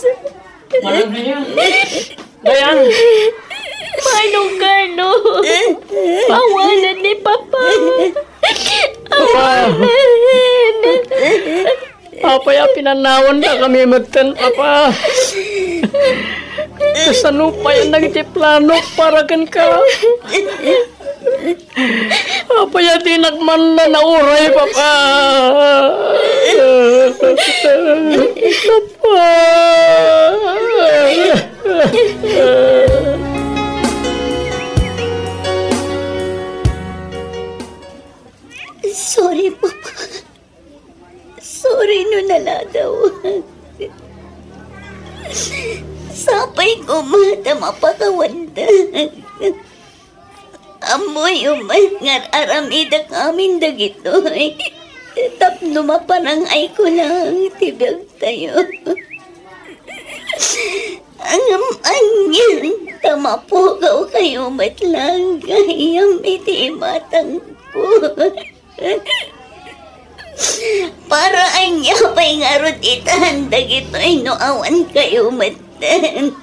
Manong Carlo. Manong Carlo. Awanan ni Papa. Papa. Awanan. Apay a pinanawantakami metten, Papa? Kasano pay dagiti planok para kenka? Apay a dinak man nauray, Papa? Papa. Sorry, Papa. Rino naladaw. Sapay koma ta mapakawandak. Ammoyo met nga ar-aramidak amin dagitoy tapno maparang-ayko lang ti biagtayo. Ngem anian ta mapugawkayo met lang gayam iti imatangko. Para ania pay ngarud itan dagitoy no awankayo metten?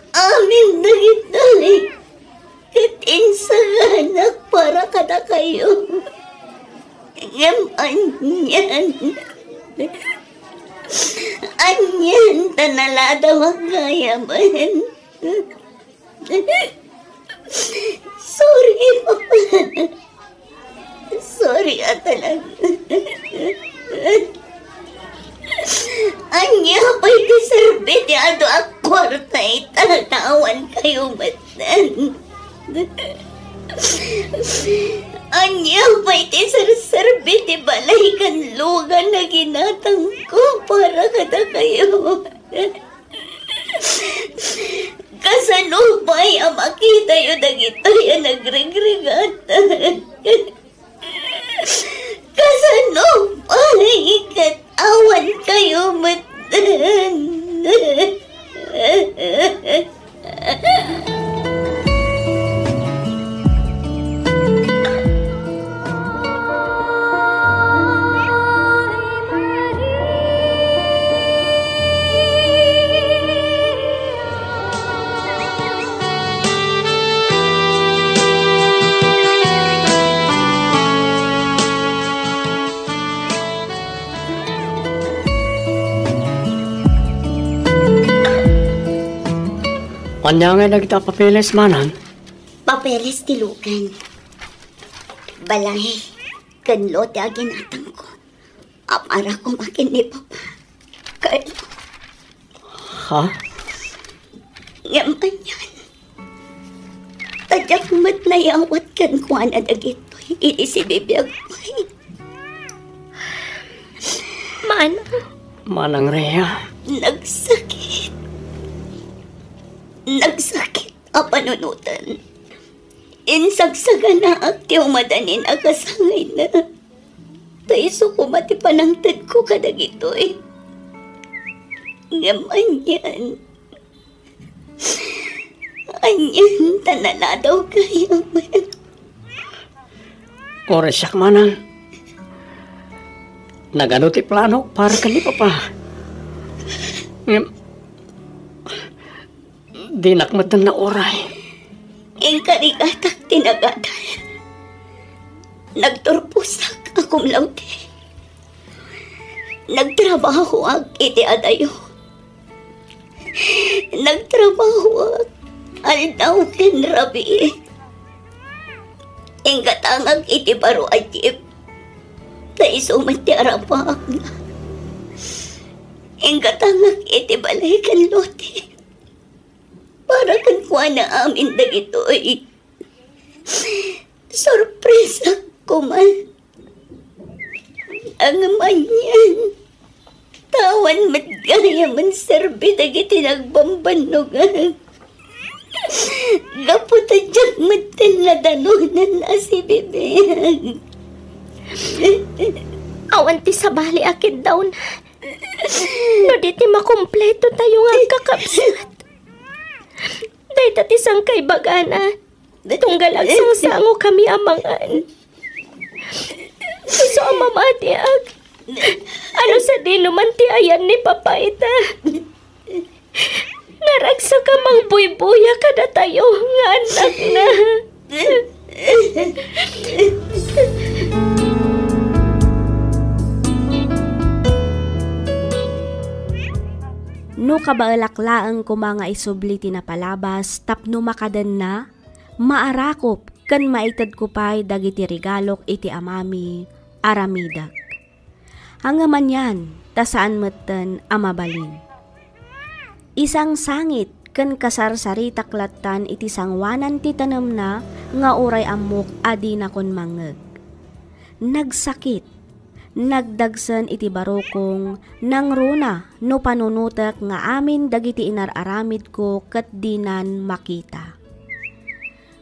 Amin dagitoy ket insaganak para kadakayo. Ngem anian, anian ta naladawak gayamen. Sorry, Papa. Sorry a talaga. Ania pay ti serbi ti adu a kuarta ita ta awankayo metten? Ania pay ti serserbi ti balay ken lugan a ginatangko para kadakayo? Kasano pay a makitayo dagitoy a nagrigrigatan? Kasano pay ket awankayo metten? Ania ngay dagita a papeles, manang? Papeles ti lugan. Balay ken lote a ginatangko. Amara koma ken ni Papa. Carlo. Ha? Ngem anian, ta diak met nayawat kenkuana dagitoy idi sibibiag pay. Manang. Manang Rhea. Nagsakit. Nagsakit a panunoten. Insagsaganaak ti umadanin a kasangayna. Ta isu koma ti panangtedko kadagitoy. Ngem anian, anian ta naladaw gayamen. Uray siak manang. Nagadu ti planok para ken ni Papa. Ngem, dinak metten nauray. Inkarigatak ti nagadal. Nagturposak a cum laude. Nagtrabahoak iti adayo. Nagtrabahoak aldaw ken rabii. Inggatangak iti baro a jeep. Ta isu met ti arapaakna. Inggatangak iti balay ken lote. Para kenkuana amin dagitoy. Sorpresa koma. Ngem anian, ta awan met gayamen serbi dagiti nagbambannogan. Gapu ta diak metten nadanonan a sibibiag. Awan ti sabali a kiddaw. No di ti makumpleto tayo nga agkakabsat. Dayta ti sangkaibagana. Tunggal agsangsangokami a mangan. Isu a mamatiak. Ano sadino man ti ayan ni Papa ita? Naragsak a mangbuybuya kadatayo nga annakna. No kabaelak laeng koma nga isubli ti napalabas tapno makadenna, maarakop ken maitedko pay dagiti regalok iti amami, aramidek. Ngem anian, ta saan metten a mabalin. Isangsangit ken kasarsaritak lattan iti sangoanan ti tanemna nga uray ammok a dinakon mangngeg. Nagsakit, Nagdagsen iti barukong, nangruna no panunotek nga amin dagiti inar-aramidko ket dinan makita.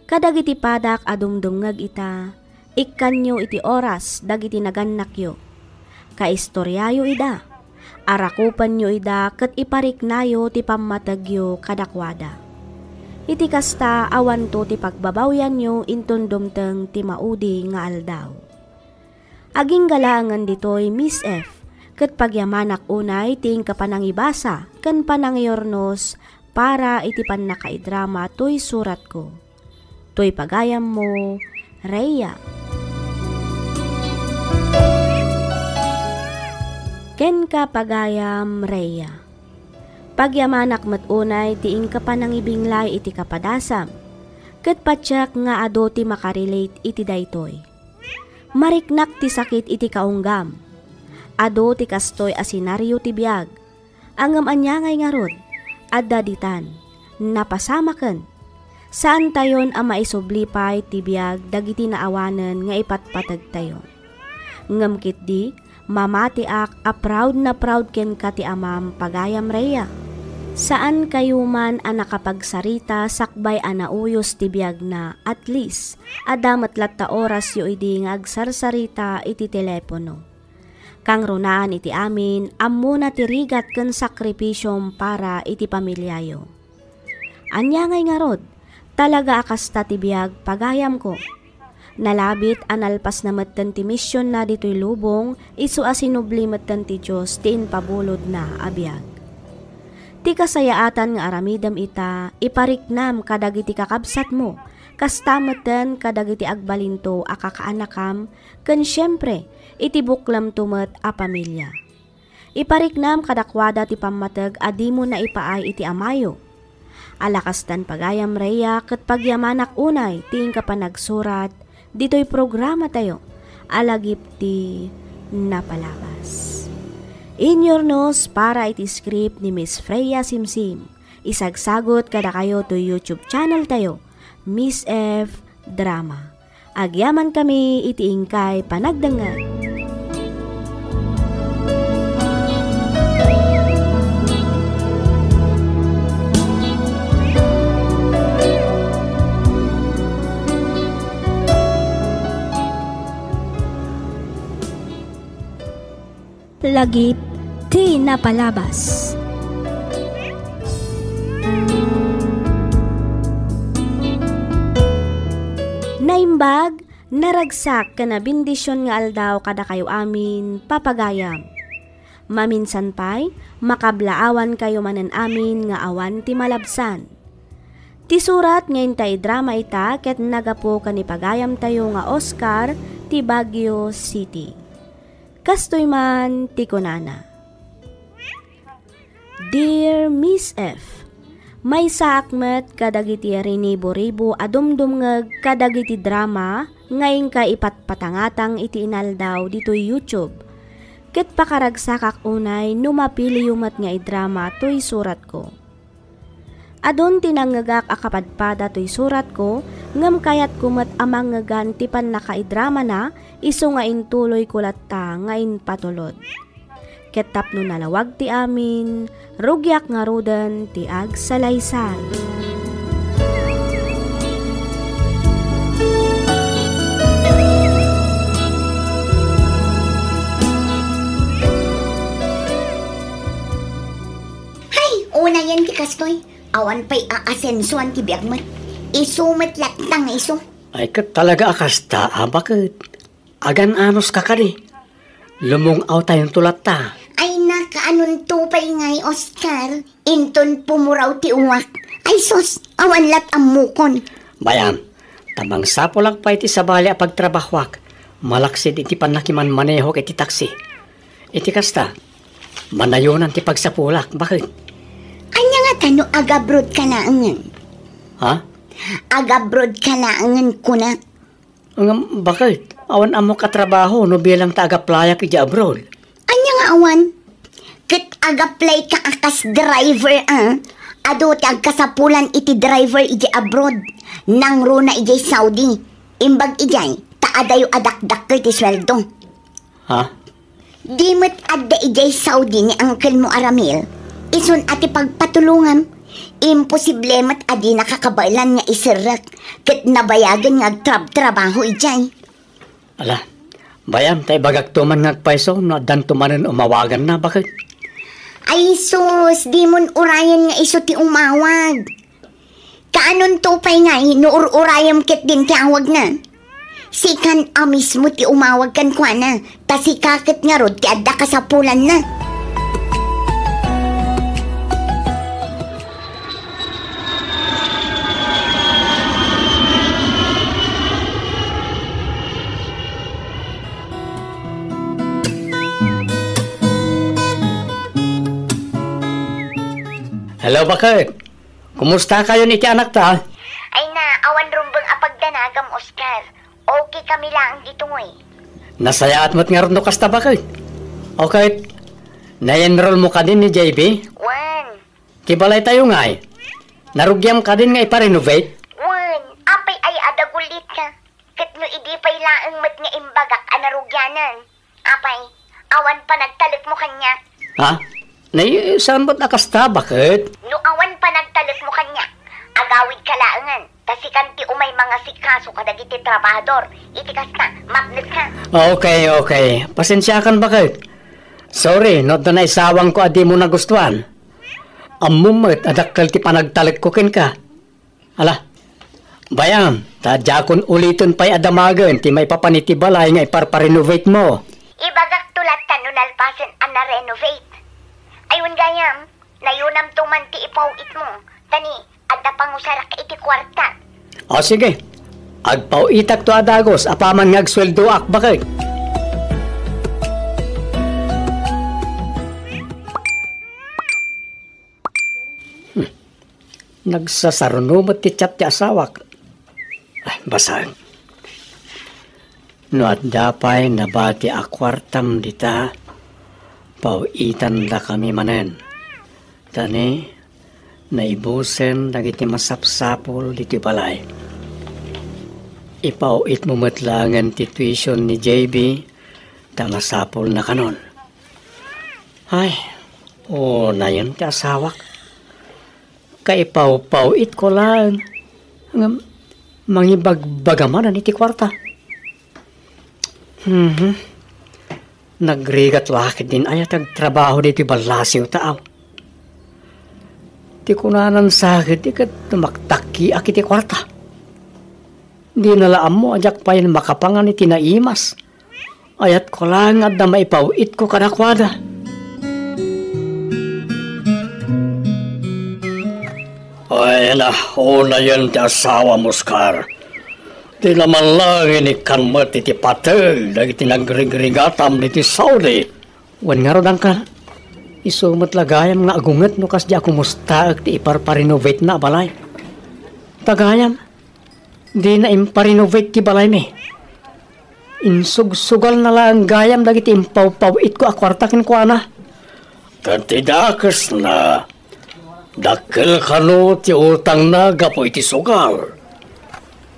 Kadagiti padak a dumdumngeg ita, ikkanyo iti oras dagiti nagannakyo. Kaistoriayo ida, arakupenyo ida ket ipariknayo ti pammategyo kadakuada. Iti kasta, awanto ti pagbabawyanyo inton dumteng ti maudi nga aldaw. Agingga laengen ditoy, Miss F, ket pagyamanak unay ti inka panangibasa ken panangiurnos para iti pannakaidrama toy suratko. Toy pagayammo, Rhea. Kenka pagayam, Rhea. Pagyamanak met unay ti inka panangibinglay iti kapadasam, ket patiek nga adu ti makarelate iti daytoy. Mariknak ti sakit iti kaunggam. Adu ti kastoy a senario ti biag. Ngem ania ngay ngarud? Adda ditan. Napasamaken. Saantayon a maisubli pay ti biag dagiti naawanen nga ipatpategtayo. Ngem ketdi, mamatiak a proud na proud kenka ti amam, pagayam Rhea. Saankayo man a nakapagsarita sakbay a nauyos ti biagna, at least, adda met latta orasyo idi nga agsarsarita iti telepono. Kangrunaan iti amin, ammona ti rigat ken sakripisiom para iti pamiliayo. Ania ngay ngarud? Talaga a kasta ti biag, pagayamko. Nalabit a nalpasna metten ti misionna ditoy lubong, isu a sinubli metten ti Dios ti impabulodna a biag. Ti kasayaatan nga aramidem ita, ipariknam kadagiti kakabsatmo, kasta metten kadagiti agbalinto a kakaanakam, ken siempre, iti buklemto met a pamilia. Ipariknam kadakuada ti pammateg a dimo naipaay iti amayo. Ala kastan pagayam Rhea ket pagyamanak unay ti inka panagsurat ditoy programatayo a Lagip ti Napalabas. Inyurnos para iti script ni Miss Freya Simsim. Isagsagot kadakayo toy YouTube channel tayo, Miss F Drama. Agyamankami iti inkay panagdengngeg. Lagip ti Napalabas. Naimbag, naragsak ken nabendision nga aldaw kadakayo amin, papagayam. Maminsan pay, makablaawankayo manen amin nga awan ti malabsan. Ti surat nga inta idrama ita ket nagapu ken ni pagayamtayo nga Oscar ti Baguio City. Kastoy man ti kunana, Dear Miss F, maysaak met kadagiti rinibo-ribo a dumdumngeg kadagiti drama nga inka ipatpatangatang iti inaldaw ditoy YouTube. Ket pakaragsakak unay no mapiliyo met nga idrama toy suratko. Adun ti nangngegak a kapadpada toy suratko, ngem kayatko met a mangngegan ti pannakaidramana isu nga intuloyko latta nga impatulod. Ket tapno nalawag ti amin, rugiak ngaruden ti agsalaysay. Hay, unayen ti kastoy. Awan pay aasensoan ti biag met. Isu met latta nga isu. Ay, ket talaga a kasta, a, baket? Agan-anos ka kadi? Lumung-awtayonto latta. Ay, nakaanonto pay ngay, Oscar? Inton pumuraw ti uwak. Ay, sus, awan lat ammokon. Bayan, ta mangsapulak pay ti sabali a pagtrabahoak, malaksid iti pannakimanmanehok iti taksi. Iti kasta, manayonan ti pagsapulak, baket? Ania ngata no agabroad ka laengen? Ha? Agabroad ka laengen kunak. Ngem, baket? Awan ammok a trabaho no bilang ta agaplayak idiay abroad. Ania nga awan? Ket agaplayka a kas driver, a? Adu ti agkasapulan iti driver idiay abroad. Nangruna idiay Saudi. Imbag idiay, ta adayo a dakdakkel ti sueldo. Ha? Di met adda idiay Saudi ni uncle mo a Ramil. Isun a ti pagpatulongam. Imposible met a di nakakabaelan nga iserrek ket nabayagen nga agtrabtrabaho idiay. Ala, bay-am ta ibagakto man nga agpayso no addanto manen umawaganna, baket. Ay sus, dimon urayen nga isu ti umawag. Kaanonto pay ngay no ur-urayem ketdin ti awagna? Sikan a mismo ti umawag kenkuana, ta sika ket ngarud ti adda kasapulanna. Hello, baket. Kumusta kayon iti anakta? Ay na, awan rumbeng a pagdanagam, Oscar. Okay kami laeng ditoy. Nasayaat met ngarud no kasta, baket. Okay. Na-enroll mo kadin ni J B? Wen. Ti balay tayo ngay. Narugiam kadin nga ipa-renovate? Wen, apay ay adagulit ka. Ket no idi pay laeng met nga imbagak a narugianan. Apay, awan panagtalek mo kaniak? Ha? Nay, saan ba't nakasta, baket? No awan panagtalek mo kaniak, agawid ka laengen, ta sikan ti umay mangasikaso kadagiti trabahador, iti kasta, mapnek ka. Okay, okay. Pasensiakan, baket. Sorry, no adda naisawangko a di mo nagustuan. Ammom met a dakkel ti panagtalekko kenka. Ala, bay-am, ta diakon uliten pay a damagen ti maipapan iti balay nga iparparenovate mo. Ibagakto latta no nalpasen a na-renovate. Ay, wen gayam, nayunamto man ti ipaw-it mo. Ta ni, adda pangusarak iti kuarta. O, sige. Agpaw-itakto a dagus apaman nga agsueldoak, baket. Hmm. Nagsasaruno met ti chat ti asawak. Ay, basang. No adda pay nabati a kuartam dita, paw-itandakami manen. Ta ni, naibusen dagiti masapsapul ditoy balay. Ipaw-itmo met laengen ti tuition ni J B, ta masapulnakanon. Ay, unayen ti asawak. Kaipawpaw-itko laeng. Ngem mangibagbaga manen iti kuarta. Mhm. Nagrigat la ketdin aya ti agtrabaho ditoy ballasiw ta aw. Ti kunanan sa ketdi ket tumaktakkiak iti kuarta. Dina la ammo a diak payen makapangan iti naimas. Ayatko laeng nga adda maipaw-itko kadakuada. Ay, na, unayen ti asawam, Oscar. Dina man laeng inikkan met iti pateg dagiti nagrigrigatam ditoy Saudi. Wen ngarud, Angkel. Isu met la gayam nga agunget no kasdi a kumustaek ti iparparenovatena a balay. Ta gayam, dina imparenovate ti balaymi. Insugsugalna laeng gayam dagiti impawpaw-itko a kuarta kenkuana. Ket ti dakesna, dakkel kano ti utangna gapu iti sugal.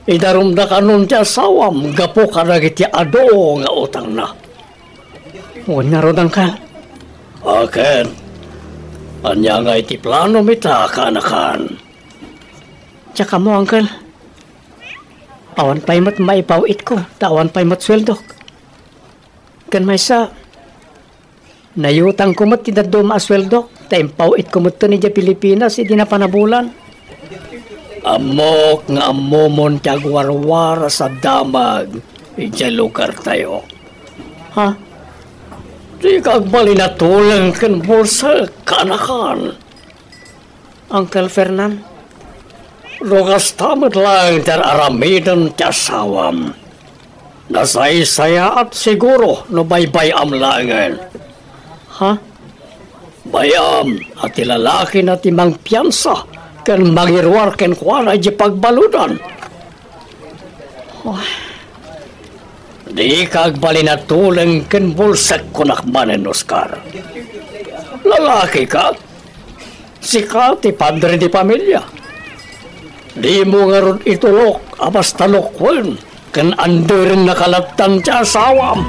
Idarumda kanon ti asawam gapu kadagiti adu nga utangna. Wen ngarud, Angkel. Akin, ania nga iti planom ita, kaanakan? Diak ammo, Angkel. Awan pay met maipaw-itko, ta awan pay met sueldok. Ken maysa, nayutangko met ti dadduma a sueldok, ta impaw-itko metten idiay Pilipinas idi napan a bulan. Ammok nga ammomon ti agwarwaras a damag idiay lugartayo. Ha? Dika agbalin a tuleng ken bulsek, kaanakan. Uncle Fernan? No kasta met laeng ti ar-aramiden ti asawam, nasaysayaat siguro no baybay-am laengen. Ha? Bay-am a ti lalakina ti mangpiansa ken mangiruar kenkuana idiay pagbaludan. Dika agbalin a tuleng ken bulsek, kunak manen, Oscar. Lalakika? Sika ti padre di pamilia. Dimo ngarud itulok a basta lukwen ken anderenna kalattan ti asawam.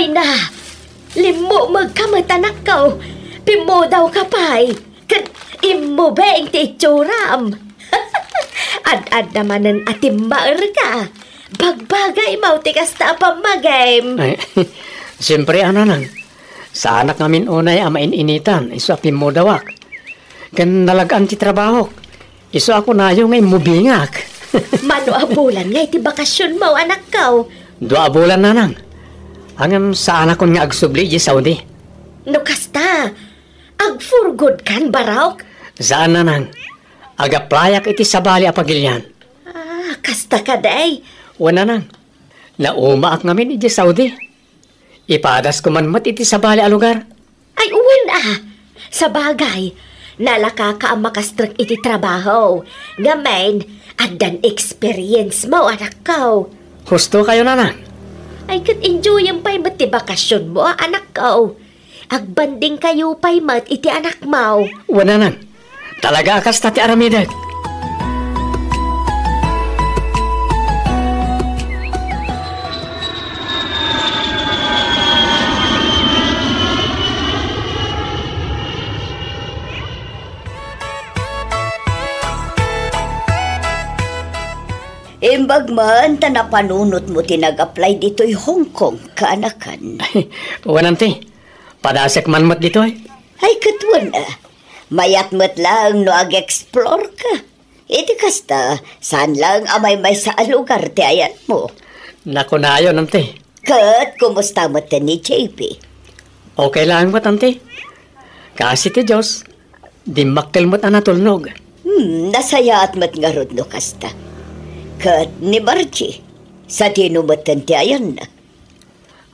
Na, limmumegka met, anakko. Pimmudawka pay. Ket immubeng ti itsuram. Ad-adda manen a timmaerka. Bagbagaymo ti kasta a pammagim. Ay, siempre, a, nanang. Saanak ngamin unay a main-initan, isu a pimmudawak. Ken nalag-an ti trabahok. Isu a kunayo nga immubingak. Mano a bulan nga iti bakasionmo, anakko? Dua a bulan, nanang. Ngem saanakon nga agsubli idiay Saudi. No kasta, ag-for good kan, barok? Saan, nanang. Ag-applyak iti sabali a pagilian. Ah, kasta kadi? Wen, nanang. Naumaak ngamin idiay Saudi. Ipadasko man met iti sabali a lugar. Ay, wen a. Sabagay, nalakaka a makastrek iti trabaho. Ngamin, addan experience mo, anakko. Husto kayo, nanang. Ay, ket enjoyem pay met ti bakasionmo, a, anakko. Agbanding kayo pay met iti anakmo. Wen, nanang. Talaga a kasta ti aramidek. Imbag man ta napanunotmo ti nag-apply ditoy Hong Kong, kaanakan. Wen, anti. Padasek man met ditoy. Ay, ket wen a. Mayat met laeng no ag-explore ka. Iti kasta, saan laeng a maymaysa a lugar ti ayanmo. Nakunayon, anti. Ket kumusta met ni J P? Okay laeng met, anti. Kaasi ti Dios, dimmakkel met a natulnog. Hmm, nasayaat met ngarud no kasta. Ket ni Margie, sadino met ti ayanna?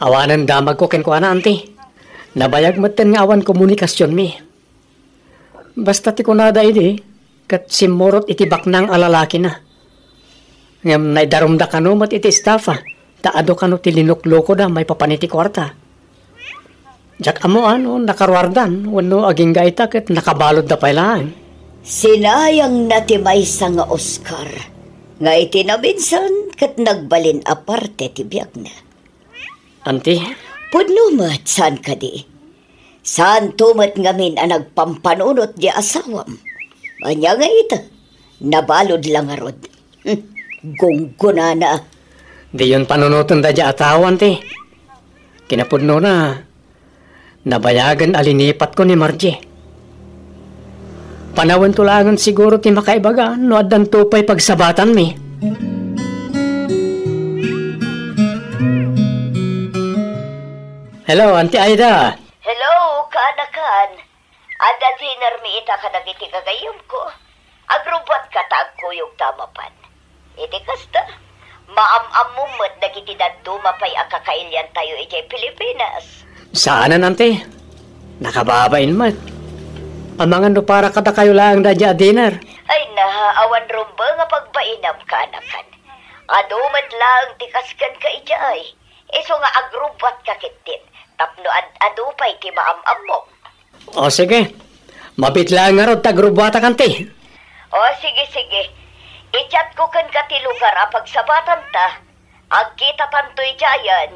Awanen damagko kenkuana, anti. Nabayag metten nga awan komunikasionmi. Basta ti kunada idi, ket simmurot iti baknang a lalakina. Ngem naidarumda kano met iti estafa, ta adu kano ti linuklokoda maipapan iti kuarta. Diak ammo a no nakaruardan wenno agingga ita ket nakabaludda pay laeng. Sinayangna ti maysa nga Oscar, nga iti naminsan ket nagbalin a parte ti biagna. Anti? Pudno met, saan kadi? Saanto met ngamin a nagpampanunot di asawam? Ania nga ita? Nabalud la ngarud. Hmm, gunggonana. Diyon panunoten daydiay a tao, anti. Kinapudnona, nabayagen a linipatko ni Margie. Panawento laengen siguro ti makaibaga no addanto pay pagsabatanmi. Hello, Auntie Aida. Hello, kaanakan. Adda dinner mi ita kadagiti gagayyemko. Agrubbuatka ta agkuyogta a mapan. Iti kasta, maam-ammom met dagiti dadduma pay a kakailiantayo idiay Pilipinas. Saanen, Auntie. Nakababain met. Amangan no para kadakayo laeng daydiay a dinner. Ay na, awan rumbeng a pagbainam, kaanakan. Adu met laeng ti kas kenka idiay. Isu nga agrubbuatka ketdin, tapno ad-adu pay ti maam-ammom. O, sige. Mabiit laeng ngarud ta agrubbuatak, Auntie. O, sige, sige. I-chatko kenka ti lugar a pagsabatanta. Agkitatanto idiayen.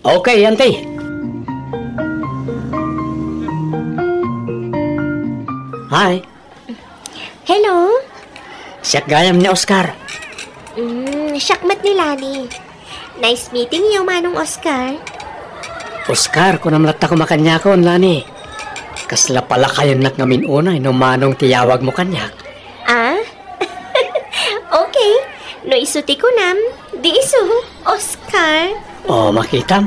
Okay, Auntie. Hi. Hello? Siak gayam ni Oscar. Mm, siak met ni Lani. Nice meeting you, Manong Oscar. Oscar, kunam latta koma kaniakon, Lani. Kasla palakayennak ngamin unay no Manong ti yawagmo kaniak. Ah? Okay. No isu ti kunam, di isu, Oscar. O, makitam.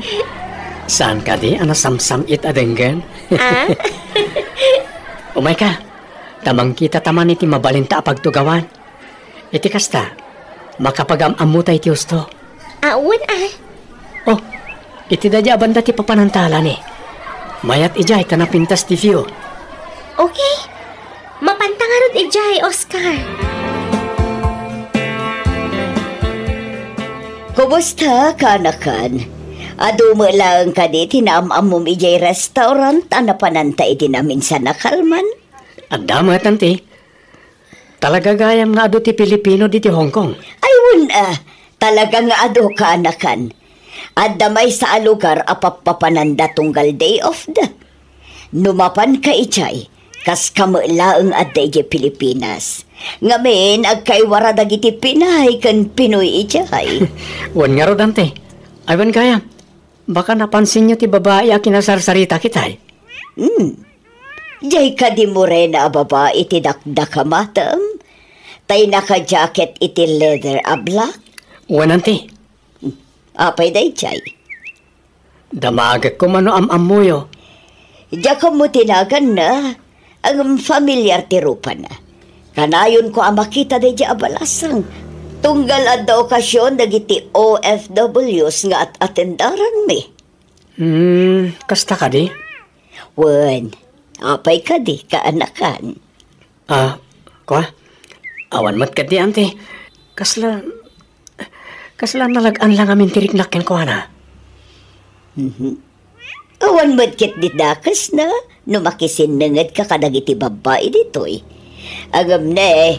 Saan kadi a nasamsam-it a denggen? Ah? Umayka. Ta mangkitata man iti mabalinta a pagtugawan. Iti kasta, makapagam-ammota iti husto. Awan a. O, iti daydiay a banda ti papananta, Lani. Mayat idiay ta napintas ti view. Okay. Mapanta ngarud idiay, Oscar. Kumusta, kaanakan? Adu met laeng kadi ti naam-ammom idiay restaurant a napananta iti naminsan a kalman? Adda met, Auntie. Talaga gayam nga adu ti Pilipino ditoy Hong Kong. Ay, wen a. Talaga nga adu, kaanakan. Adda maysa a lugar a pappapananda tunggal day off da. No mapanka idiay, kaska met laeng adda idiay Pilipinas. Ngamin, agkaiwara dagiti Pinay ken Pinoy idiay. Wen ngarud, Auntie. Ay, wen gayam. Baka napansinyo ti babai a kinasarsarita kitay? Hmm. Diay kadi morena a babai ti dakdakamatem? Tay naka-jacket iti leather a black? Wen, Auntie. Apay daydiay? Damagek koma no am-ammoyo. Diak ammo ti naganna, ngem familiar ti rupana. Kanayonko a makita daydiay a balasang. Tunggal adda okasion dagiti O F Ws nga at-atendaranmi. Hmm, kasta kadi? Wen, apay kadi, kaanakan? Ah, kua? Awan met kadi, Auntie. Kasla, kasla nalag-an la ngamin ti riknak kenkuana. Mhm. Awan met ket di dakesna no makisinnengedka kadagiti babbai ditoy. Ngem ne,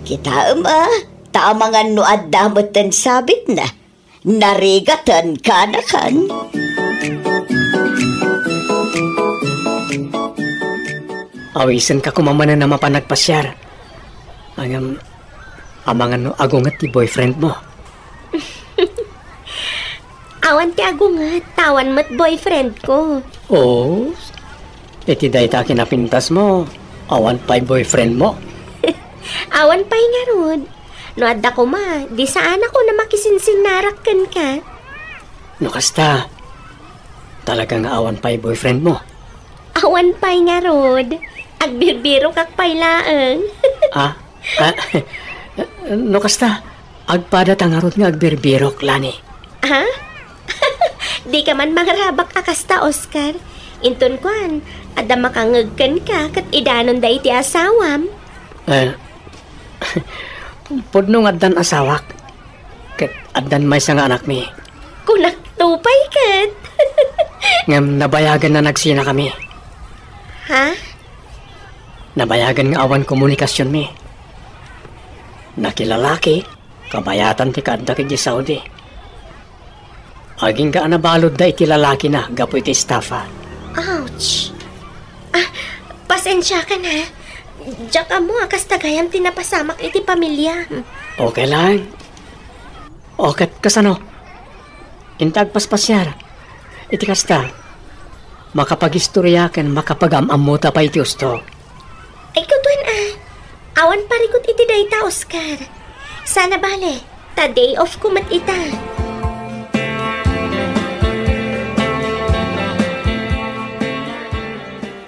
kitaem a, ta amangan no adda metten sabitna. Narigaten, kaanakan. Awisenka koma manen a mapan agpasiar. Ngem, amangan no agunget ti boyfriend mo. Awan ti agunget, ta awan met boyfriend ko. Oh, iti dayta a kinapintas mo, awan pay boyfriend mo? Awan pay ngarud. No adda koma, di saanakon a makisinsinnarak kenka. No kasta, talaga nga awan pay boyfriend mo? Awan pay ngarud. Agbirbirokak pay laeng. Ah? Ah? No kasta, agpadata ngarud nga agbirbirok, Lani. Ha? Dika man mangarabak a kasta, Oscar. Inton kuan, adda makangngeg kenka ket idanon daydi asawam. Eh, pudno nga addan asawak. Ket addan maysa nga anakmi. Kunakto pay ket. Ngem nabayagen a nagsinakami. Ha? Nabayagen nga awan komunikasionmi. Nakilalaki, kabayatan ti kaaddak idiay Saudi. Agingga a nabaludda iti lalakina gapu iti estafa. Ouch! Ah, pasensiakan, ha? Diak ammo a kasta gayam ti napasamak iti pamiliam. Okay lang. O, ket kasano? Inta agpaspasiar. Iti kasta, makapagistoriakan, makapagam-ammota pay iti usto. Ay, kutoen a. Awan parikut iti dayta, Oscar. Sana bale, ta day off ko met ita.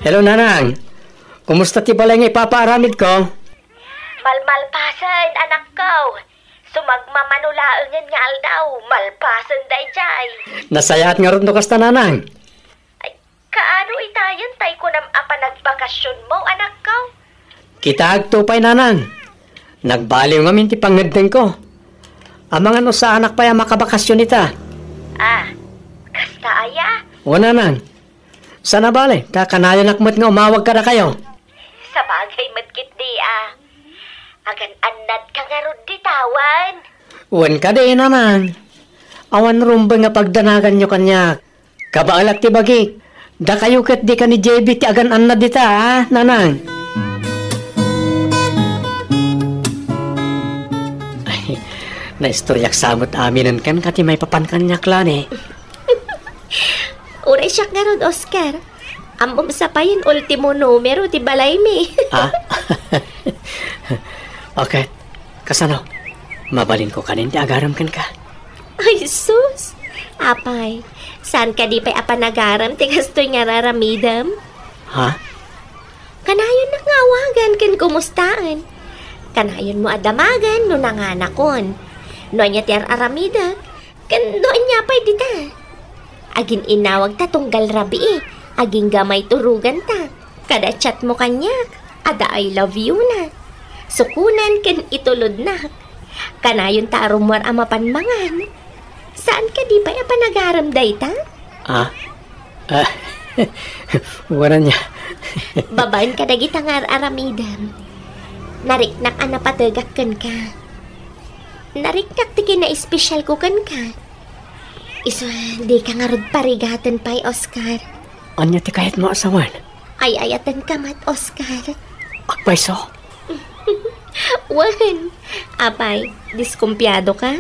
Hello, Nanang. Kumusta ti balay nga ipapaaramid ko? Malmalpasen, anakko. Sumagmamano laengen nga aldaw, malpasen daydiay. Nasayaat ngarud no kasta, Nanang. Ay, kaano itayen tay kunam a panagbakasionmo, anakko? Kitaagto pay, Nanang. Nagbaliw ngamin ti pangngeddengko. Amangan no saanak pay a makabakasion ita. Ah, kasta aya? Wen, Nanang. Sana bale, ta kanayonak met nga umawag kadakayo. Sabagay met ketdi a. Agan-annadka ngarud dita, wen? Wen kadi, Nanang. Awan rumbeng nga pagdanaganyo kaniak. Kabaelak ti bagik. Dakayo ket dika ni J B ti agan-annad dita, a, Nanang? Ay, naistoriak sa met aminen kenka ti maipapan kaniak, Lani. Uray siak ngarud, Oscar. Ammom sa payen ultimo numero ti balaymi. Ah? Okay. Kasano? Mabalinko kanin ti agarem kenka? Ay, sus! Apay, saan kadi pay a panagarem ti kastoy nga ar-aramidem? Ha? Kanayonnak nga awagan ken kumustaen. Kanayonmo a damagen no nanganakon. No ania ti ar-aramidek, ken no ania pay dita. Agin-inawagta tunggal rabii, agingga maituroganta. Kada chatmo kaniak, adda I love you na. Sukonen ken itulodnak. Kanayonta a rummuar a mapan mangan. Saan kadi pay a panagarem dayta? Ah? Ah, wala niya. Babaen kadagita nga ar-aramidem, nariknak a napategak kenka. Nariknak ti kinaespesialko kenka. Isu, dika ngarud parigaten pay, Oscar. Ania ti kayatmo a sawen? Ay-ayatenka met, Oscar. Agpayso? Wen. Apay, diskumpiado ka?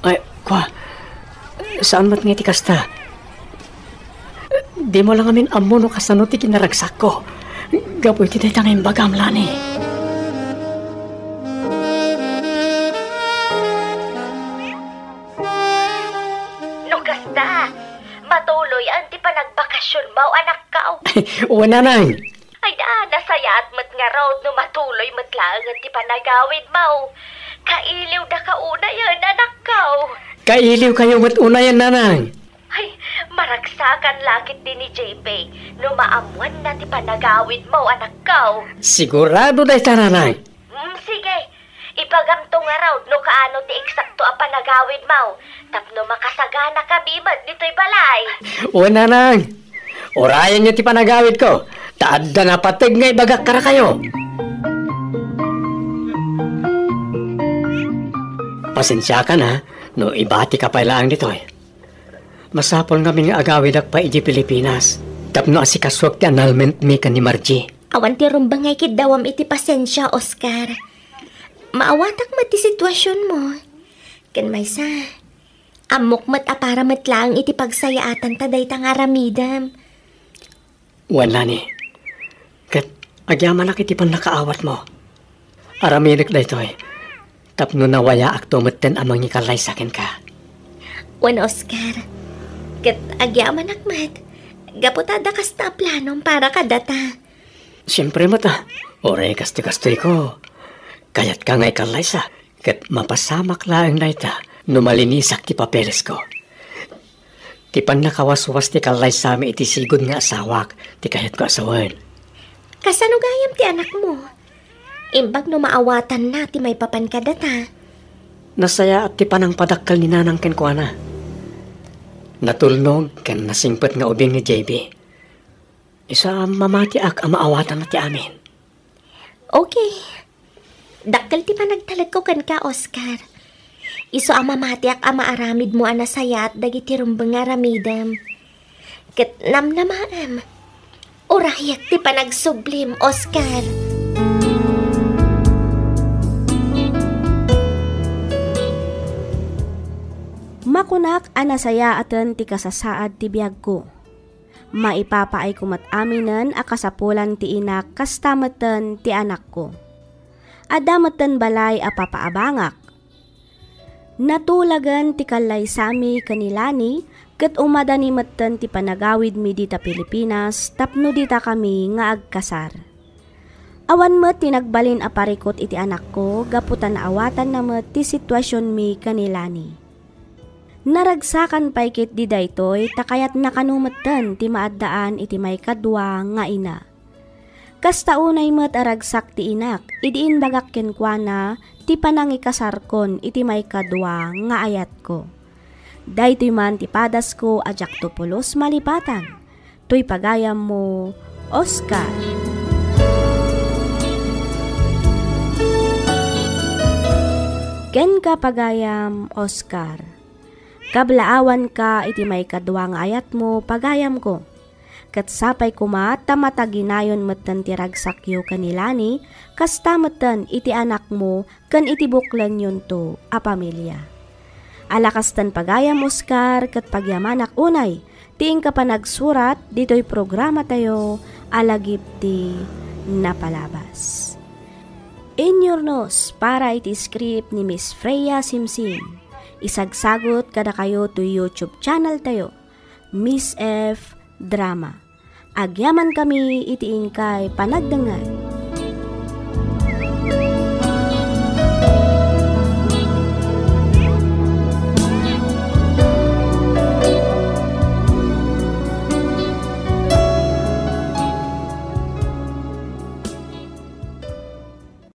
Ay, kua, saan met nga iti kasta? Dimo la ngamin ammo no kasano ti kinaragsakko gapu iti dayta nga imbagam, Lani. No kasta, matuloyen ti panagbakasionmo, anakko. Wen, nanang. Ay da, nasayaat met ngarud no matuloy met laengen ti panagawidmo. Kailiwdaka unayen, anakko. Kailiwkayo met unayen, nanang. Ay, maragsakan la ketdi ni J P no maammoanna ti panagawidmo, anakko. Sigurado dayta, nanang. Mm, sige. Ibagamto ngarud no kaano ti eksakto a panagawidmo tapno makasaganakami met ditoy balay. Wen, nanang. Urayenyo ti panagawidko, ta adda napateg nga ibagak kadakayo. Pasensiakan, ha, no ibatika pay laeng ditoy. Masapul ngamin nga agawidak pay idiay Pilipinas tapno asikasuak ti annulmentmi ken ni Margie. Awan ti rumbeng nga ikiddawam iti pasensia, Oscar. Maawatak met ti situasionmo. Ken maysa, ammok met a para met laeng iti pagsayaatanta dayta nga aramidem. Wen, Lani. Ket agyamanak iti pannakaawatmo. Aramidek daytoy tapno nawayaakto metten a mangikallaysa kenka. Wen, Oscar. Ket agyamanak met, gapu ta adda kasta a planom para kadata. Siempre met, a. Uray kastoy-kastoyko. Kayatka nga ikallaysa, ket mapasamak laeng dayta no malinisak ti papelesko. Ti pannakawaswas ti kallaysami iti sigud nga asawak ti kayatko a sawen. Kasano gayam ti anakmo? Imbag no maawatanna ti maipapan kadata. Nasayaat ti panangpadakkel ni Nanang kenkuana. Natulnog ken nasingpet nga ubing ni J B. Isu a mamatiak a maawatanna ti amin. Okay. Dakkel ti panagtalekko kenka, Oscar. Isu a mamatiak a maaramidmo a nasayaat dagiti rumbeng nga aramidem. Ket namnamaem, urayak ti panagsublim, Oscar. Makunak a nasayaaten ti kasasaad ti biagko. Maipapaayko met aminen a kasapulan ti inak kasta metten ti anakko. Adda metten balay a papaabangak. Natulagen ti kallaysami ken ni Lani ket umadani metten ti panagawidmi dita Pilipinas tapno ditakami nga agkasar. Awan met ti nagbalin a parikut iti anakko gapu ta naawatanna met ti situasionmi ken ni Lani. Naragsakan pay ketdi daytoy ta kayatna kano metten ti maaddaan iti maikadua nga ina. Kasta unay met a ragsak ti inak idi imbagak kenkuana ti panangikasarkon iti maikadua nga ayatko. Daytoy man ti padasko a diakto pulos malipatan. Toy pagayammo, Oscar. Kenka, pagayam, Oscar. Kablaawanka iti maikadua nga ayatmo, pagayamko. Ket sapay koma ta mataginayon metten ti ragsakyo ken ni Lani, kasta metten iti anakmo ken iti buklenyonto a pamilia. Ala kasten pagayam, Oscar, ket pagyamanak unay ti inka panagsurat ditoy programatayo a Lagip ti Napalabas. Inyurnos para iti script ni Miss Freya Simsim. Isagsagut kadakayo toy YouTube channel tayo, Miss F Drama. Agyamankami iti inkay panagdengngeg.